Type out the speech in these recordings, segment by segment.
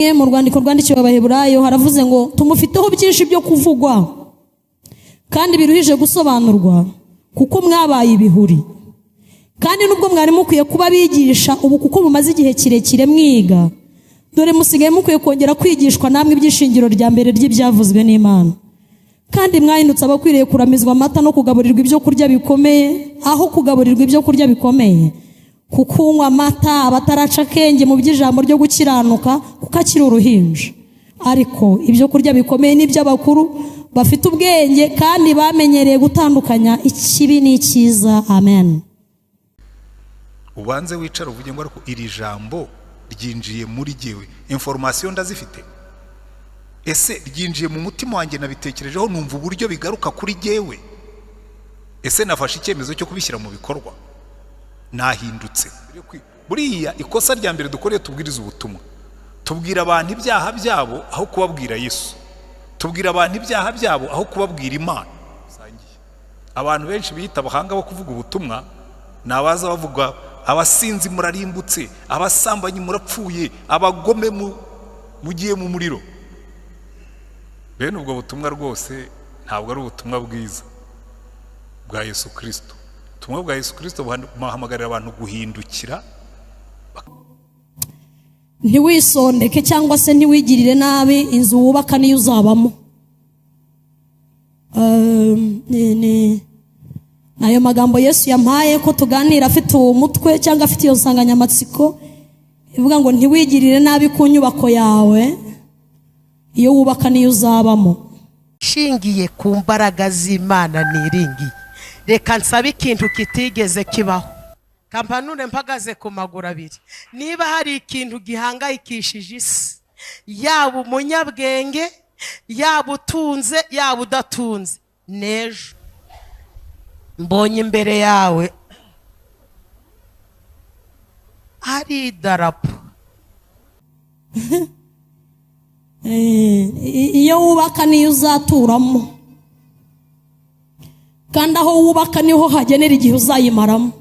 Mu rwandiko rwandikiwe Abaheburayo haravuze ngo tumufiteho byinshi byo kuvugwa kandi biruhije gusobanurwa kuko mwabaye ibihuri, kandi nubwo mwari mukwiye kuba bigisha ubu kuko mumaze igihe kirekire mwiga, dore musigaye mukwiye kongera kwigishwa namwe ibyishingiro rya mbere ry'ibyavuzwe n'Imana. Kandi mwahindutse abakwiriye kuramizwa amata no kugaburirwa ibyo kurya bikomeye, aho kugaburirwa ibyo kurya bikomeye, kuko unywa amata abataraca akenge mu by'ijambo ryo gukiranuka kuko akiri uruhinja. Ariko ibyo kurya bikomeye n'iby'abakuru bafite ubwenge kandi bamenyereye gutandukanya ikibi n'icyiza. Amen. Ubanze wicare uvuge ngo ariko iri jambo ryinjiye muri jyewe, information ndazifite, ese ryinjiye mu mutima wanjye, nabitekerejeho numva uburyo bigaruka kuri jyewe, ese nafashe icyemezo cyo kubishyira mu bikorwa, nahindutse. Buriya ikosa rya mbere dukoreye tubwiriza ubutumwa, tubwira abantu ibyaha byabo aho kubabwira Yesu, tubwira abantu ibyaha byabo aho kubabwira Imana. Abantu benshi biyita abahanga bo kuvuga ubutumwa ni abaza bavuga abasinzi murarimbutse, abasambanyi murapfuye, abagome mugiye mu muriro. Bene ubwo butumwa rwose ntabwo ari ubutumwa bwiza bwa Yesu Kristo. Ubutumwa bwa Yesu Kristo buhamagarira abantu guhindukira. Ntiwisondeke cyangwa se ntiwigirire nabi inzu wubaka niyo uzabamo. Ayo magambo Yesu yampaye ko tuganira afite uwo mutwe cyangwa afite iyo nsanganyamatsiko ivuga ngo ntiwigirire nabi ku nyubako yawe, iyo wubaka niyo uzabamo. Shingiye ku mbaraga z'Imana niringiye, reka nsabe ikintu kitigeze kibaho, kampanure mpagaze ku maguru abiri. Niba hari ikintu gihangayikishije isi, yaba umunyabwenge, yaba utunze, yaba udatunze, n'ejo mbonye imbere yawe hari idarapo. Iyo wubaka niyo uzaturamo, kandi aho wubaka niho hagenera igihe uzayimaramo.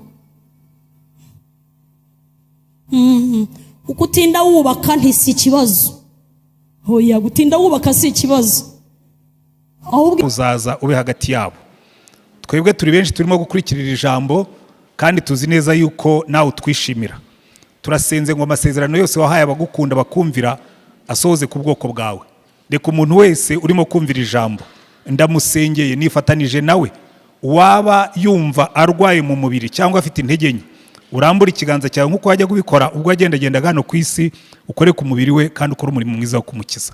Uko utinda wubaka ntisi ikibazo. Hoya gutinda wubaka si ikibazo, ahubwo uzaza ube hagati yabo. Twebwe turi benshi turimo gukurikirira ijambo kandi tuzi neza yuko nawe utwishimira. Turasenze ngo amasezerano yose wahaye abagukunda bakumvira asohoze ku bwoko bwawe. Reka umuntu wese urimo kumvira ijambo, ndamusengeye nifatanije nawe, waba yumva arwaye mu mubiri cyangwa afite intege nke, urambura ikiganza cyawe nk'uko wajya kubikora ubwo agendagendaga hano ku isi, ukore ku mubiri we kandi ukore umurimo mwiza wo kumukiza.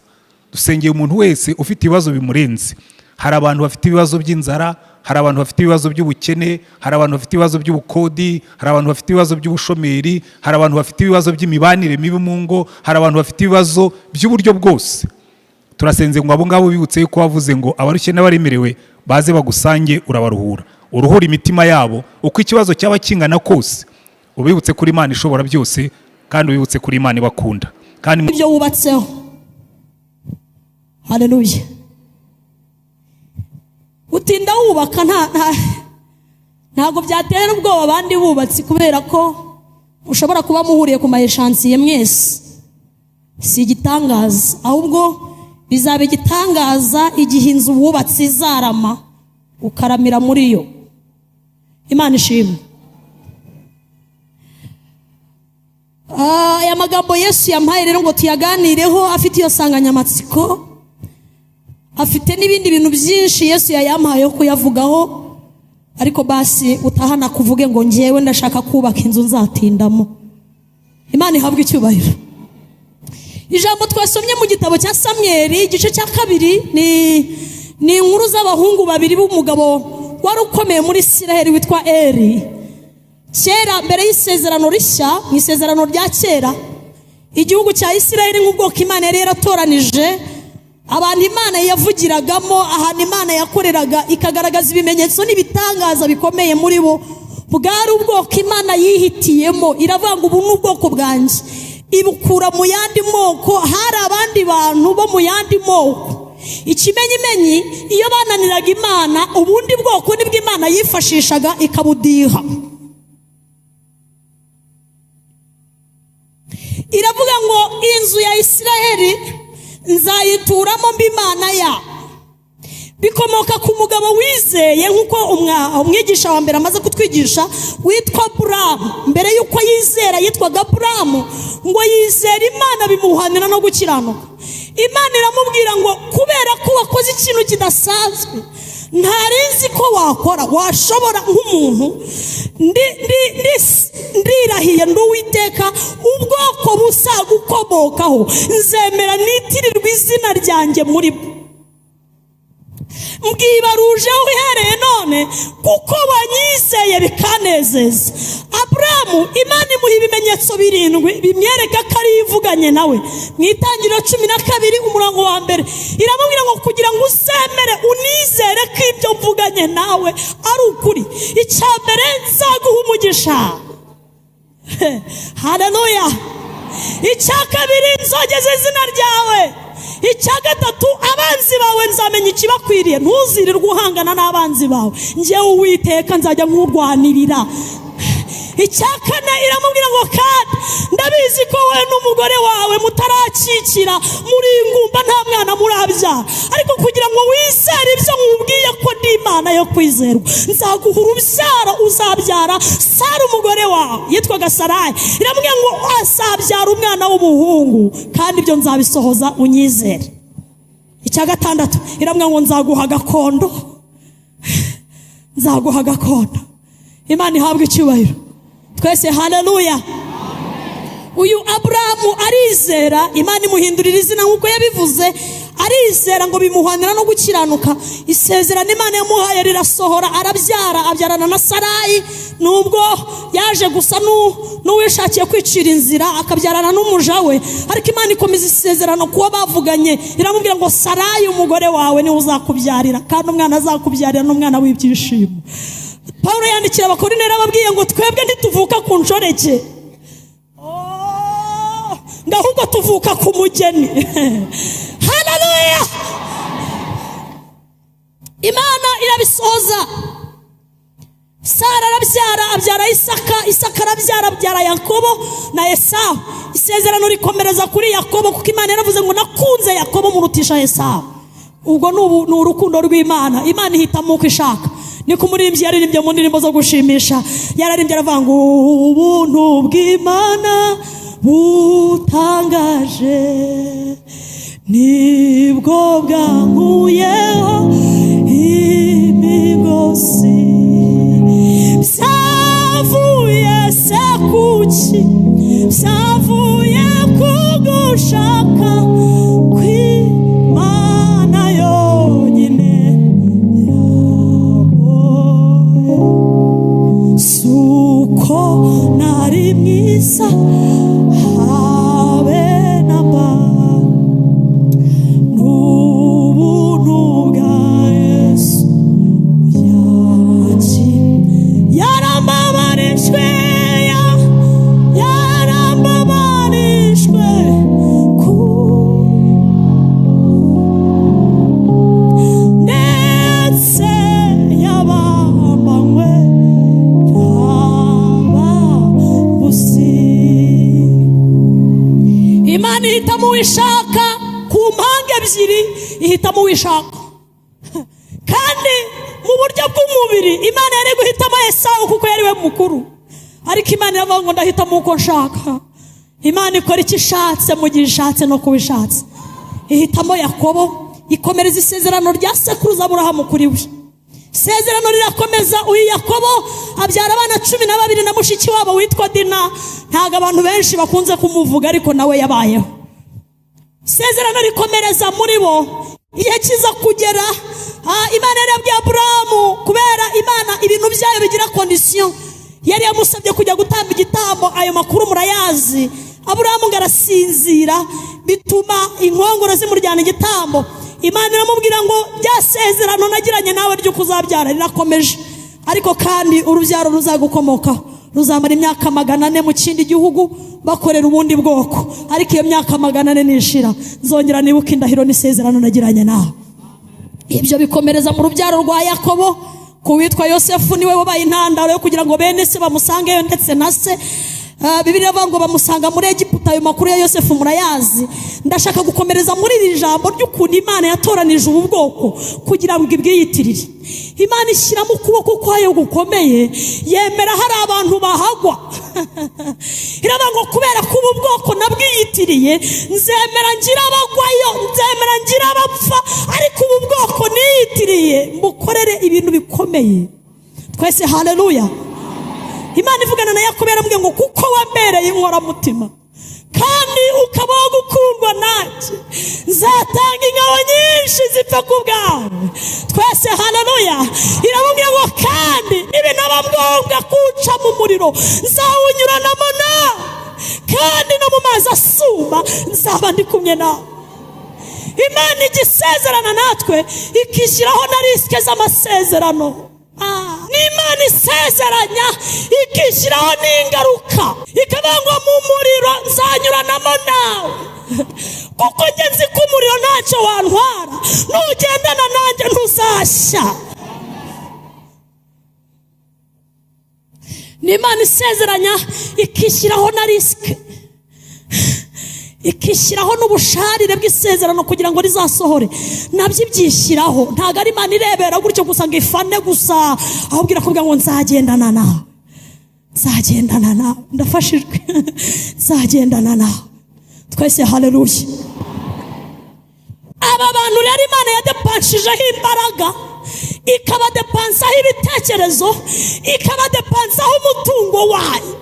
Dusengeye umuntu wese ufite ibibazo bimurenze. Hari abantu bafite ibibazo by'inzara, hari abantu bafite ibibazo by'ubukene, hari abantu bafite ibibazo by'ubukodi, hari abantu bafite ibibazo by'ubushomeri, hari abantu bafite ibibazo by'imibanire mibi mu ngo, hari abantu bafite ibibazo by'uburyo bwose. Turasenze ngo abo ngabo bibutse yuko wavuze ngo abarushye n'abaremerewe baze bagusange, urabaruhura, uruhura imitima yabo uko ikibazo cyaba kingana kose. Ubibutse kuri Imana ishobora byose, kandi ubibutse kuri Imana ibakunda. Kandi ibyo wubatseho. Haleluya. Utinda wubaka ntabwo byatera ubwoba abandi bubatsi, kubera ko ushobora kuba muhuriye ku mayeshansiye mwese. Si igitangaza, ahubwo bizaba igitangaza igihe inzu wubatse izarama ukaramira muri yo. Imana ishimwe. Aya magambo Yesu yampaye rero ngo tuyaganireho afite iyo nsanganyamatsiko, afite n'ibindi bintu byinshi Yesu yayampaye yo kuyavugaho, ariko basi utahana kuvuge ngo njyewe ndashaka kubaka inzu nzatindamo. Imana ihabwe icyubahiro. Ijambo twasomye mu gitabo cya Samweli igice cya 2 ni inkuru z'abahungu babiri b'umugabo wari ukomeye muri Isiraheli witwa Eli. Kera mbere y'isezerano rishya, mu isezerano rya kera, igihugu cya Isiraheli nk'ubwoko Imana yari yaratoranije, abantu Imana yavugiragamo, ahantu Imana yakoreraga ikagaragaza ibimenyetso n'ibitangaza bikomeye muri bo, bwari ubwoko Imana yihitiyemo. Iravuga ngo ubu ni ubwoko bwanjye, ibukura mu yandi moko. Hari abandi bantu bo mu yandi moko. Ikimenyimenyi, iyo bananiraga Imana, ubundi bwoko nibwo Imana yifashishaga ikabudiha. Iravuga ngo inzu ya Isiraheli, nzayituramo mbe Imana ya. Bikomoka ku mugabo wizeye, nk'uko umwigisha wa mbere amaze kutwigisha, witwa Aburamu. Mbere y'uko yizera yitwaga Aburamu, ngo yizera Imana bimuhanira no gukiranuka. Imana iramubwira ngo kubera ko wakoze ikintu kidasanzwe ntarinzi ko wakora, washobora nk'umuntu, ndirahiye ndi Uwiteka, ubwoko buzagukomokaho nzemera nitirirwa izina ryanjye muri bo. Mbwibarujeho uhereye none, kuko wanyizeye bikanezeza. Aburamu Imana imuha ibimenyetso 7 bimwereka ko ari ivuganye nawe. Mu Itangiriro 12 umurongo wa 1 iramubwira ngo kugira ngo uzemere unizere ko ibyo mvuganye nawe ari ukuri, icya mbere nzaguha umugisha. Haleluya. Icya kabiri nzogeza izina ryawe. Icya gatatu abanzi bawe nzamenya ikibakwiriye, ntuzirirwe uhangana n'abanzi bawe, njyewe Uwiteka nzajya nkurwanirira. Icya kane iramubwira ngo kandi ndabizi ko wowe n'umugore wawe mutarakikira, muri ingumba, nta mwana murabyara, ariko kugira ngo wizere ibyo nkubwiye ko ndi Imana yo kwizerwa, nzaguha urubyaro, uzabyara Sara umugore wawe, yitwaga Sarayi. Iramubwira ngo azabyara umwana w'umuhungu, kandi ibyo nzabisohoza unyizere. Icya gatandatu iramubwira ngo nzaguha gakondo, nzaguha gakondo. Imana ihabwe icyubahiro twese. Haleluya. Uyu Aburamu arizera, Imana imuhindurira izina nk'uko yabivuze, arizera ngo bimuhanira no gukiranuka. Isezerano Imana yamuhaye rirasohora, arabyara, abyarana na Sarayi, nubwo yaje gusa n'uwishakiye kwicira inzira akabyarana n'umuja we, ariko Imana ikomeza isezerano kuba bavuganye, iramubwira ngo Sarayi umugore wawe niwe uzakubyarira, kandi umwana azakubyarira n'umwana w'ibyishimo. Paulo yandikira Abakorinto ababwiye ngo twebwe ntituvuka ku nshoreke, ngo ahubwo tuvuka ku mugeni. Haleluya. Imana irabisohoza. Sara arabyara, abyara Isaka, Isaka arabyara, abyara Yakobo na Esawu. Isezerano rikomereza kuri Yakobo, kuko Imana yaravuze ngo nakunze Yakobo murutisha Esawu. Ubwo ni urukundo rw'Imana. Imana ihitamo uko ishaka. Niko umuririmbyi yaririmbye mu ndirimbo zo gushimisha, yararimbye aravuga ngo ubuntu bw'Imana butangaje nibwo bwankuyeho imigozi, byavuye se kuki, byavuye kugushaka kw'Imana yonyine yaboye, suko nari mwiza habe namba, n'ubuntu bwa Yesu yaki yarambabarijwe, yarambabarijwe ku ndetse yabambanywe ntababusi. Imana ihitamo uwishaka ku mpanga ebyiri, ihitamo uwishaka. Kandi mu buryo bw'umubiri Imana yari guhitamo Esawu kuko yari we mukuru, ariko Imana iravuga ngo ndahitamo uko nshaka. Imana ikora icyo ishatse mu gihe ishatse no kuba ishatse. Ihitamo Yakobo, ikomereza isezerano rya sekuruza Aburahamu kuri we. Isezerano rirakomeza. Uyu Yakobo abyara abana 12 na mushiki wabo witwa Dina. Ntabwo abantu benshi bakunze kumuvuga, ariko nawe yabayeho. Isezerano rikomereza muri bo. Igihe kiza kugera, Imana yari yabwiye Aburahamu, kubera Imana ibintu byayo bigira condition, yari yamusabye kujya gutamba igitambo. Ayo makuru murayazi. Aburahamu ngo arasinzira, bituma inkongoro zimuryana igitambo. Imana iramubwira ngo rya sezerano nagiranye nawe ryo kuzabyara rirakomeje, ariko kandi urubyaro ruzagukomokaho ruzamara imyaka 400 mu kindi gihugu bakorera ubundi bwoko, ariko iyo myaka 400 nishira nzongera nibuka indahiro n'isezerano nagiranye nawe. Ibyo bikomereza mu rubyaro rwa Yakobo. Ku witwa Yosefu niwe wabaye intandaro yo kugira ngo bene se bamusangeyo ndetse na se. Bibiliya ivuga ngo bamusanga muri Egiputa. Ayo makuru ya Yosefu murayazi. Ndashaka gukomereza muri iri jambo ry'ukuntu Imana yatoranije ubu bwoko kugira ngo ibwiyitirire. Imana ishyiramo ukuboko kwayo gukomeye, yemera hari abantu bahagwa. Iravuga ngo kubera ko ubu bwoko nabwiyitiriye, nzemera ngira abagwayo, nzemera ngira abapfa, ariko ubu bwoko niyitiriye mbukorere ibintu bikomeye. Twese haleluya. Imana ivugana na Yakobo yaramubwiye ngo kuko wambereye inkoramutima kandi ukaba wo gukundwa nanjye, nzatanga ingabo nyinshi zipfa ku bwawe. Twese haleluya. Iramubwira ngo kandi nibinaba ngombwa kuwuca mu muriro, nzawunyuranamo nawe, kandi no mu mazi asuma nzaba ndi kumwe nawe. Imana igisezerana natwe ikishyiraho na risike z'amasezerano. Ni Imana isezeranya ikishyiraho n'ingaruka, ikavuga ngo mu muriro nzanyuranamo nawe, kuko njye nzi ko umuriro ntacyo wantwara, nugendana nanjye ntuzashya. Ni Imana isezeranya ikishyiraho na risike, ikishyiraho n'ubusharire bw'isezerano kugira ngo rizasohore. Nabyo ibyishyiraho. Ntabwo ari Imana irebera gutyo gusa ngo ifane gusa, ahubwo irakubwira ngo nzagendana nawe, nzagendana nawe. Ndafashijwe. Nzagendana nawe. Twese haleluya. Aba bantu rero Imana yadepanshijeho imbaraga, ikabadepansaho ibitekerezo, ikabadepansaho umutungo wayo.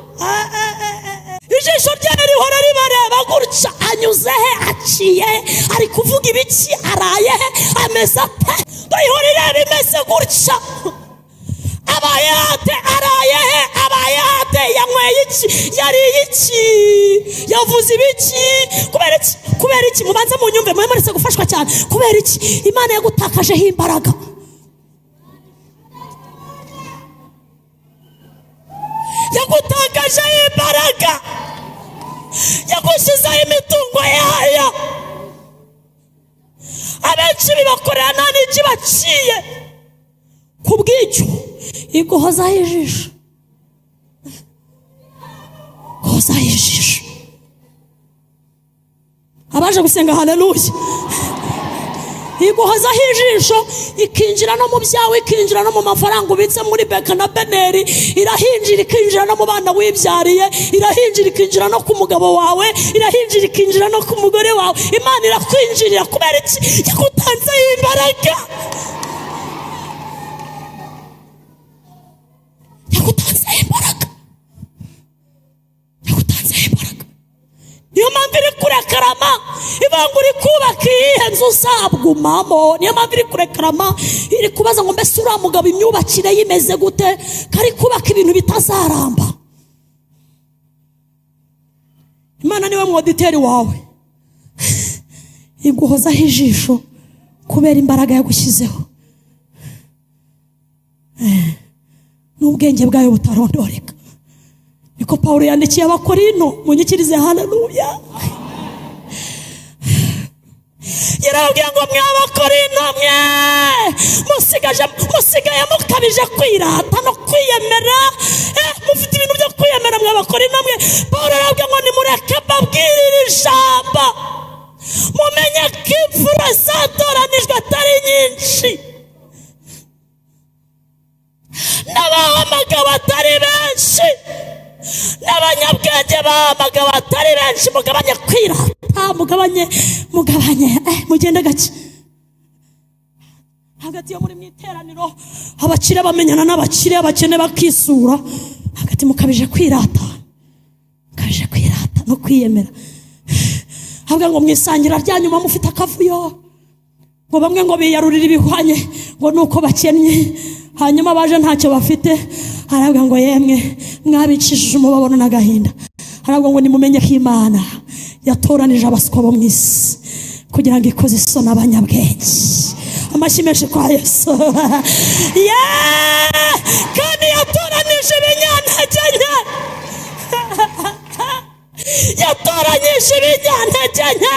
Ijisho rye rihora ribareba gutya, anyuze he, aciye he, ari kuvuga ibiki, araye he, ameze ate? Ihora ireba imeze gutya, abaye ate, araye he, abaye ate, yanyweye iki, yariye iki, yavuze ibiki? Kubera iki? Kubera iki? Mubanze munyumve, mwe muretse gufashwa cyane. Kubera iki? Imana yagutakajeho imbaraga. Yagutakajeho imbaraga, yagushyizeho imitungo yayo. Abenshi bibakorera nta n'icyo baciye. Ku bw'icyo iguhozaho ijisho, guhozaho ijisho. Abaje gusenga haleluya. Iguhozaho ijisho, ikinjira no mu byawe, ikinjira no mu mafaranga ubitse muri beka na beneri, irahinjira ikinjira no mu bana wibyariye, irahinjira ikinjira no ku mugabo wawe, irahinjira ikinjira no ku mugore wawe. Imana irakwinjirira. Kubera iki? Yagutanzeho imbaraga, yagutanzeho imbaraga, yagutanzeho imbaraga. Niyo mpamvu iri kurekarama ivuga ngo uri kubaka iyihe nzu uzabwumamo. Niyo mpamvu iri kurekarama iri kubaza ngo mbese uriya mugabo imyubakire ye imeze gute, kari kubaka ibintu bitazaramba. Imana niwe mwoditeri wawe, iguhozaho ijisho kubera imbaraga yagushyizeho n'ubwenge bwayo butarondoreka. Niko Paulo yandikiye Abakorinto, munyikirize haleluya. Yarababwiye ngo mwe Abakorinto mwe musigaye mukabije kwirata no kwiyemera, mufite ibintu byo kwiyemera mwe Abakorinto mwe. Paulo yarababwiye ngo nimureke mbabwirire ijambo, mumenye ko imfura zatoranijwe atari nyinshi, n'abahamagawe atari benshi, n'abanyabwenge bahamagawe atari benshi. Mugabanye kwirata, mugabanye, mugabanye, mugende gake. Hagati yo muri mwiteraniro abakire bamenyana n'abakire, abakene bakisura. Hagati mukabije kwirata, mukabije kwirata no kwiyemera. Havuga ngo mwisangira rya nyuma mufite akavuyo, ngo bamwe ngo biyarurira ibihwanye ngo nuko bakennye, hanyuma baje ntacyo bafite. Aravuga ngo yemwe mwabicishije umubabaro n'agahinda. Aravuga ngo nimumenye ko Imana yatoranije abaswa bo mu isi kugira ngo ikoze isoni abanyabwenge. Amashyi menshi kwa Yesu. Kandi yatoranije ibinyantege nke. Yatoranyije ibinyantege nke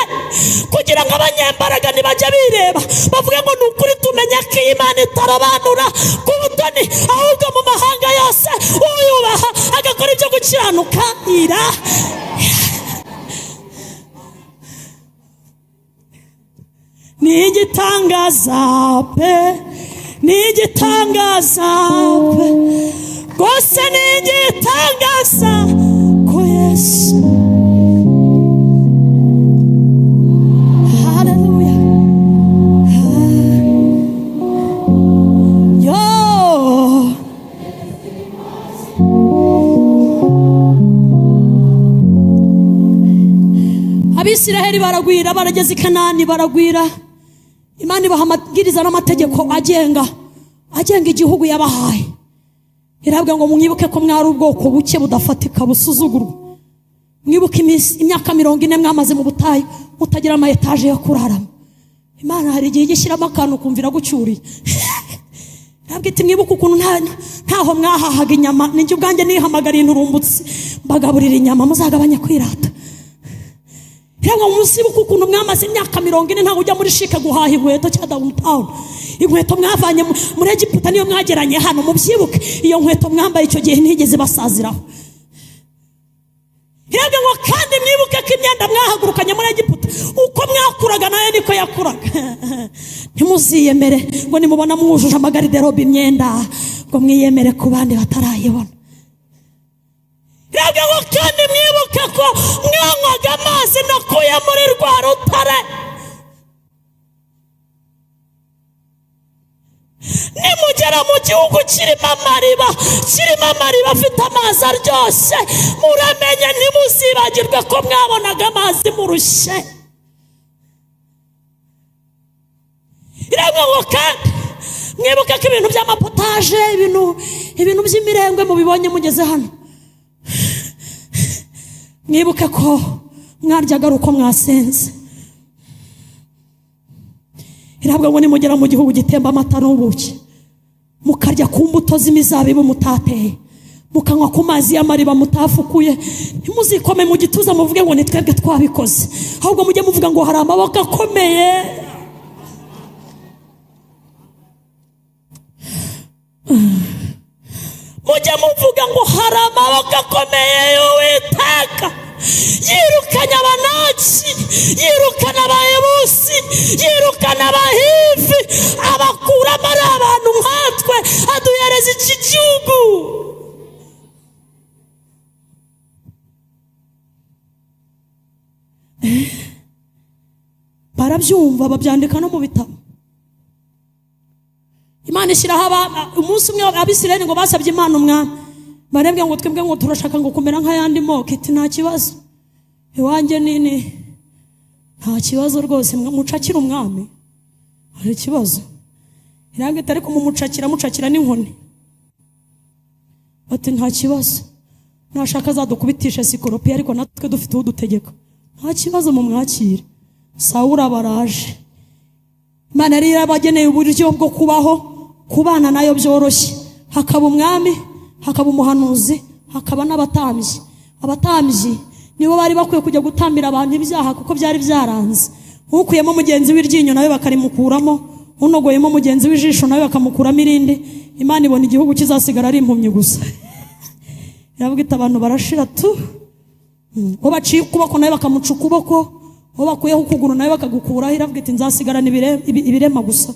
kugira ngo abanyembaraga nibajya bireba bavuge ngo ni ukuri tumenye ko iyi Imana itarobanura ku butoni, ahubwo mu mahanga yose uyubaha agakora ibyo gukiranuka ira. Ni igitangaza pe, ni igitangaza pe, rwose ni igitangaza ko Yesu. Haleluya. Yo Abisiraheli baragwira, barageze i Kanani baragwira. Imana ibaha amabwiriza n'amategeko agenga igihugu yabahaye. Irabwa ngo mwibuke ko mwari ubwoko buke budafatika busuzugurwa. Mwibuke imyaka 40 mwamaze mu butayu mutagira ama etaje yo kuraramo. Imana hari igihe igishyiramo akantu kumvira gucyuriye. Irabwa iti mwibuke ukuntu ntaho mwahahaga inyama, ninjye ubwanjye nihamagariye inturumbutsi mbagaburira inyama, muzagabanya kwirata. Irabwa musibuke ukuntu mwamaze imyaka 40 ntawe ujya muri shike guhaha inkweto cya downtown. Inkweto mwavanye muri Egiputa niyo mwageranye hano, mubyibuke iyo nkweto mwambaye icyo gihe ntigeze basaziraho. Irabwa ngo kandi mwibuke ko imyenda mwahagurukanye muri Egiputa uko mwakuraga nayo niko yakuraga. Ntimuziyemere ngo nimubona mwujuje amagariderobe imyenda ngo mwiyemere ku bandi batarayibona. Irabwa ngo kandi mwibuke ko mwanywaga amazi nakuye muri rwa rutare. Nimugera mu gihugu kirimo amariba, kirimo amariba afite amazi aryoshye, muramenye ntimuzibagirwe ko mwabonaga amazi murushye. Irabwa ngo kandi mwibuke ko ibintu by'amapotaje, ibintu by'imirengwe mubibonye mugeze hano. Mwibuke ko mwaryaga ari uko mwasenze. Irabwa ngo nimugera mu gihugu gitemba amata n'ubuki, mukarya ku mbuto z'imizabibu mutateye, mukanywa ku mazi y'amariba mutafukuye, ntimuzikome mu gituza muvuge ngo ni twebwe twabikoze, ahubwo mujye muvuga ngo hari amaboko akomeye. Mujye muvuga ngo hari amaboko akomeye y'Uwiteka, yirukanye Abanaki, yirukana Abayebusi, yirukana Abahivi, abakuramo ari abantu nkatwe, aduhereza iki gihugu. Barabyumva babyandika no mu bitabo. Imana ishyiraho umunsi umwe Abisirayeli ngo basabye Imana umwami, barebwe ngo twebwe ngo turashaka ngo kumera nk'ayandi moko. Iti nta kibazo, iwanjye nini nta kibazo rwose, mucakira umwami hari ikibazo. Iranga itari kumumucakira, mucakira n'inkoni. Bati nta kibazo, nashaka azadukubitisha sikoropi, ariko natwe dufite udutegeka, nta kibazo mumwakire. Sawuli abaraje. Imana yari yarabageneye uburyo bwo kubaho, kubana nayo byoroshye. Hakaba umwami, hakaba umuhanuzi, hakaba n'abatambyi. Abatambyi nibo bari bakwiye kujya gutambira abantu ibyaha kuko byari byaranze. Ukuyemo mugenzi w'iryinyo nawe bakarimukuramo, unogoyemo mugenzi w'ijisho nawe bakamukuramo irindi. Imana ibona igihugu kizasigara ari impumyi gusa. Iravuga iti abantu barashira tu. Uwo baciye ukuboko nawe bakamuca ukuboko, uwo bakuyeho ukuguru nawe bakagukuraho. Iravuga iti nzasigarana ibirema gusa,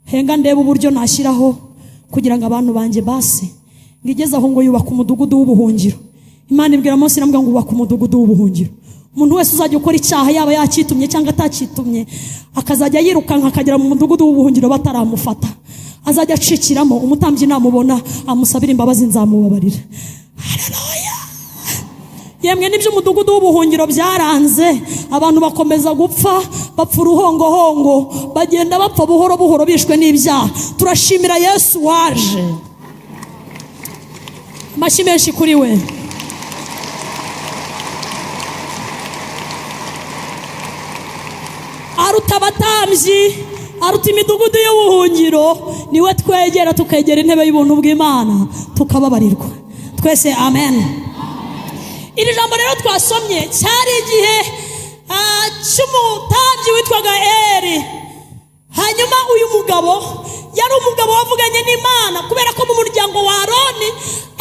henga ndebe uburyo nashyiraho kugira ngo abantu banjye basi. Ngigeze aho ngo yubaka umudugudu w'ubuhungiro. Imana ibwira Mose iramubwira ngo ubaka umudugudu w'ubuhungiro. Umuntu wese uzajya ukora icyaha yaba yakitumye cyangwa atakitumye, akazajya yirukanka akagera mu mudugudu w'ubuhungiro bataramufata, azajya acikiramo, umutambyi namubona amusabira imbabazi nzamubabarira. Haleluya. Yemwe n'ibyo umudugudu w'ubuhungiro byaranze, abantu bakomeza gupfa, bapfa uruhongohongo, bagenda bapfa buhoro buhoro bishwe n'ibyaha. Turashimira Yesu waje. Amashyi menshi kuri we. Aruta abatambyi, aruta imidugudu y'ubuhungiro, niwe twegera tukegera intebe y'ubuntu bw'Imana tukababarirwa twese. Amen. Iri jambo rero twasomye cyari igihe cy'umutambyi witwaga Eri. Hanyuma uyu mugabo yari umugabo wavuganye n'Imana, kubera ko mu muryango wa Aroni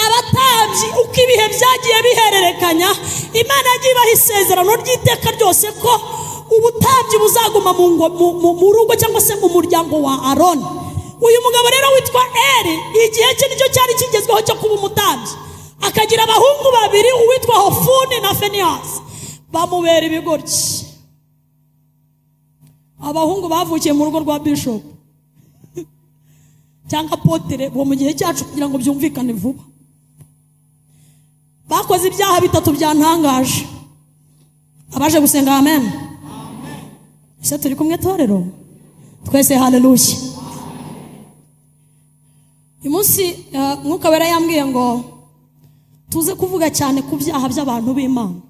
abatambyi uko ibihe byagiye bihererekanya, Imana yagiye ibaha isezerano ry'iteka ryose ko ubutambyi buzaguma mu rugo cyangwa se mu muryango wa Aroni. Uyu mugabo rero witwa Eri, igihe cye nicyo cyari kigezweho cyo kuba umutambyi. Akagira abahungu babiri, uwitwa Hofuni na Fenehasi, bamubera ibigoryi. Abahungu bavukiye mu rugo rwa bishop cyangwa apotere uwo mu gihe cyacu, kugira ngo byumvikane vuba. Bakoze ibyaha bitatu byantangaje. Abaje gusenga amen. Ese turi kumwe torero? Twese haleluya. Uyu munsi Mwuka Wera yambwiye ngo tuze kuvuga cyane ku byaha by'abantu b'Imana,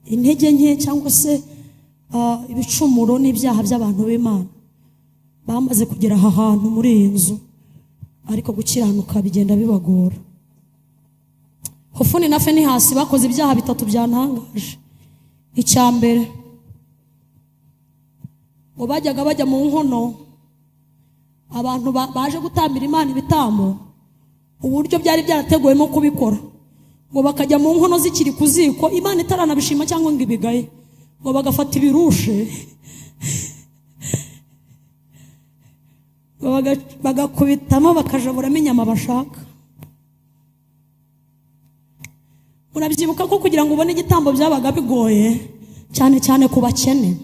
intege nke cyangwa se ibicumuro n'ibyaha by'abantu b'Imana bamaze kugera aha hantu muri iyi nzu, ariko gukiranuka bigenda bibagora. Hofuni na Fenehasi bakoze ibyaha bitatu byantangaje. Icya mbere, ngo bajyaga bajya mu nkono, abantu baje gutambira Imana ibitambo, uburyo byari byarateguwemo kubikora, ngo bakajya mu nkono zikiri ku ziko, Imana itaranabishima cyangwa ngo ibigaye, ngo bagafata ibirushe bagakubitamo bakajaburamo inyama bashaka. Urabyibuka ko kugira ngo ubone igitambo byabaga bigoye cyane cyane ku bakene.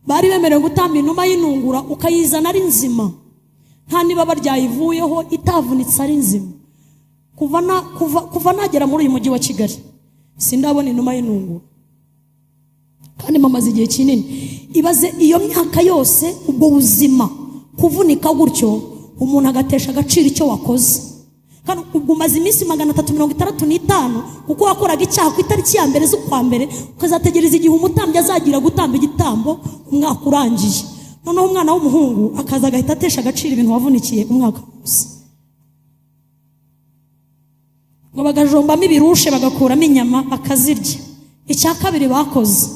Bari bemerewe gutamba inuma y'inungura ukayizana ari nzima, nta nibaba ryayivuyeho, itavunitse ari nzima. Kuva nagera muri uyu mujyi wa Kigali sindabona inuma y'inungura, kandi mamaze igihe kinini. Ibaze iyo myaka yose ubwo buzima, kuvunika gutyo, umuntu agatesha agaciro icyo wakoze. Kandi ubwo umaze iminsi 365 kuko wakoraga icyaha ku itariki ya mbere z'ukwa mbere, ukazategereza igihe umutambyi azagira gutamba igitambo umwaka urangiye. Noneho umwana w'umuhungu akaza agahita atesha agaciro ibintu wavunikiye umwaka wose. Ngo bagajombamo ibirushe bagakuramo inyama bakazirya. Icya kabiri bakoze,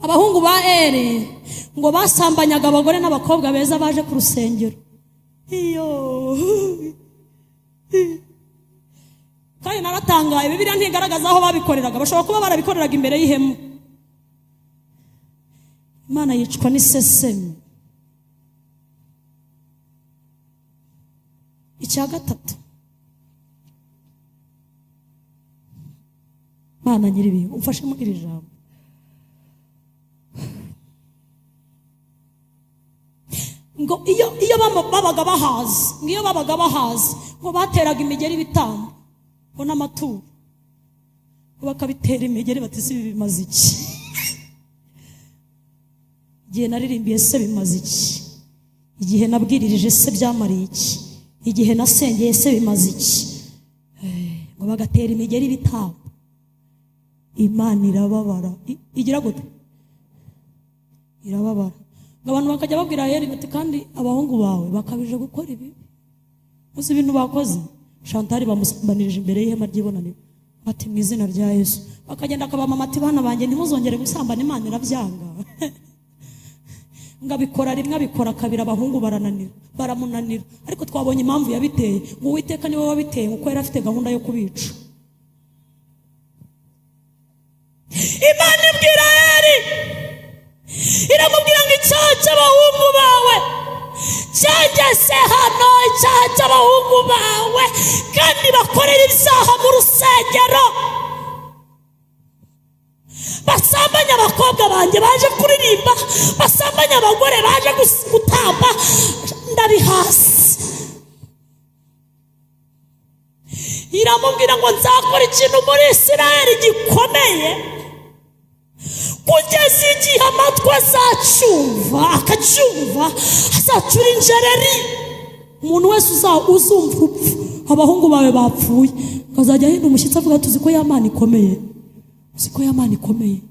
abahungu ba Eri ngo basambanyaga abagore n'abakobwa beza baje ku rusengero. Iyo kandi naratangaye, Bibiliya ntigaragaza aho babikoreraga, bashobora kuba barabikoreraga imbere y'ihema. Imana yicwa n'iseseme. Icya gatatu, Mana nyiribihe umfashe muri iri jambo. Ngo iyo babaga bahaze, ngo iyo babaga bahaze, ngo bateraga imigeri ibitambo ngo n'amaturo, ngo bakabitera imigeri bati si bimaze iki? Igihe naririmbiye se bimaze iki? Igihe nabwiririje se byamariye iki? Igihe nasengeye se bimaze iki? Ngo bagatera imigeri ibitambo. Imana irababara. Igira gute? Irababara. Abantu bakajya babwira Eri bati kandi abahungu bawe bakabije gukora ibi. Uzi ibintu bakoze? Chantal bamusambanirije imbere y'ihema ry'ibonaniro, bati mu izina rya Yesu. Bakagenda akabamama ati bana banjye ntimuzongere gusambana, Imana irabyanga. Ngabikora rimwe abikora kabiri, abahungu barananira, baramunanira. Ariko twabonye impamvu yabiteye, ngo Uwiteka niwe wabiteye, kuko yari afite gahunda yo kubica. Imana ibwira Eri, iramubwira ngo icyaha cy'abahungu bawe cyageze hano, icyaha cy'abahungu bawe kandi bakorera ibyaha mu rusengero, basambanya abakobwa banjye baje kuririmba, basambanya abagore baje gutamba, ndabihasi. Iramubwira ngo nzakora ikintu muri Isirayeli gikomeye, kugeza igihe amatwi azacyumva, akacyumva, azacura injereri. Umuntu wese uzumva urupfu abahungu bawe bapfuye, akazajya ahinda umushyitsi avuga tuzi ko ya Mana ikomeye, uzi ko ya Mana ikomeye,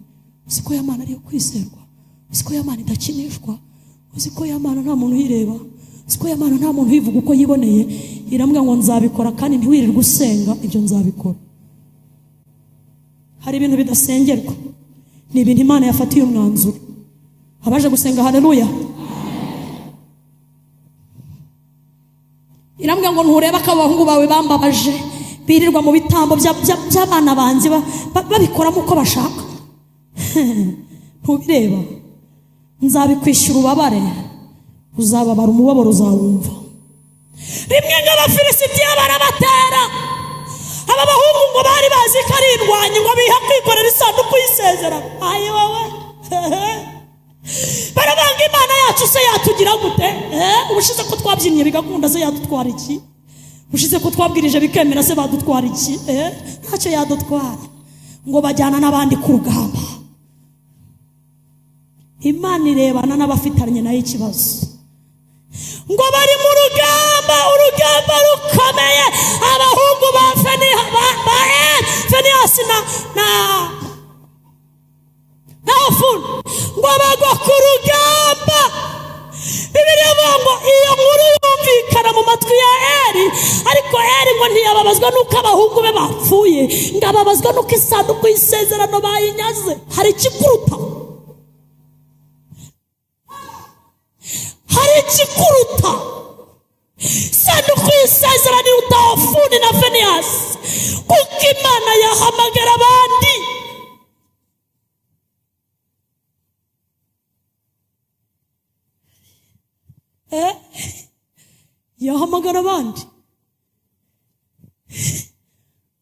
uzi ko ya Mana ariyo kwizerwa, uzi ko ya Mana idakinishwa, uzi ko ya Mana nta muntu uyireba. Siko ya Mana nta muntu uyivuga uko yiboneye, irambwira ngo nzabikora kandi ntiwirirwe usenga, ibyo nzabikora. Hari ibintu bidasengerwa, ni ibintu Imana yafatiye umwanzuro. Abaje gusenga haleluya. Irambwira ngo ntureba ko abahungu bawe bambabaje, birirwa mu bitambo by'abana banjye babikoramo uko bashaka. Ntubireba, nzabikwishyura ubabare, uzababara umubabaro uzawumva. Rimwe ng'Abafilisitiya barabatera, aba bahungu ngo bari bazi ko ari indwanyi, ngo biha kwikorera isanduku y'isezerano. Ayi wowe, barabanga Imana yacu se yatugira gute? Ubushize ko twabyinnye bigakunda se yadutwara iki? Ubushize ko twabwirije bikemera se badutwara iki? Ntacyo yadutwara. Ngo bajyana n'abandi ku rugamba. Imana irebana n'abafitanye nayo ikibazo. Ngo bari mu rugamba, urugamba rukomeye, abahungu ba Fenehasi na Hofuni ngo bagwa ku rugamba. Bibiliya ivuga ngo iyo nkuru yumvikana mu matwi ya Eli, ariko Eli ngo ntiyababazwa n'uko abahungu be bapfuye, ngo ababazwa n'uko isanduku y'isezerano bayinyaze. Hari ikikuruta, hari ikikuruta. Isanduku y'isezerano iruta Hofuni na Fenehasi, kuko Imana yahamagara abandi. Yahamagara abandi.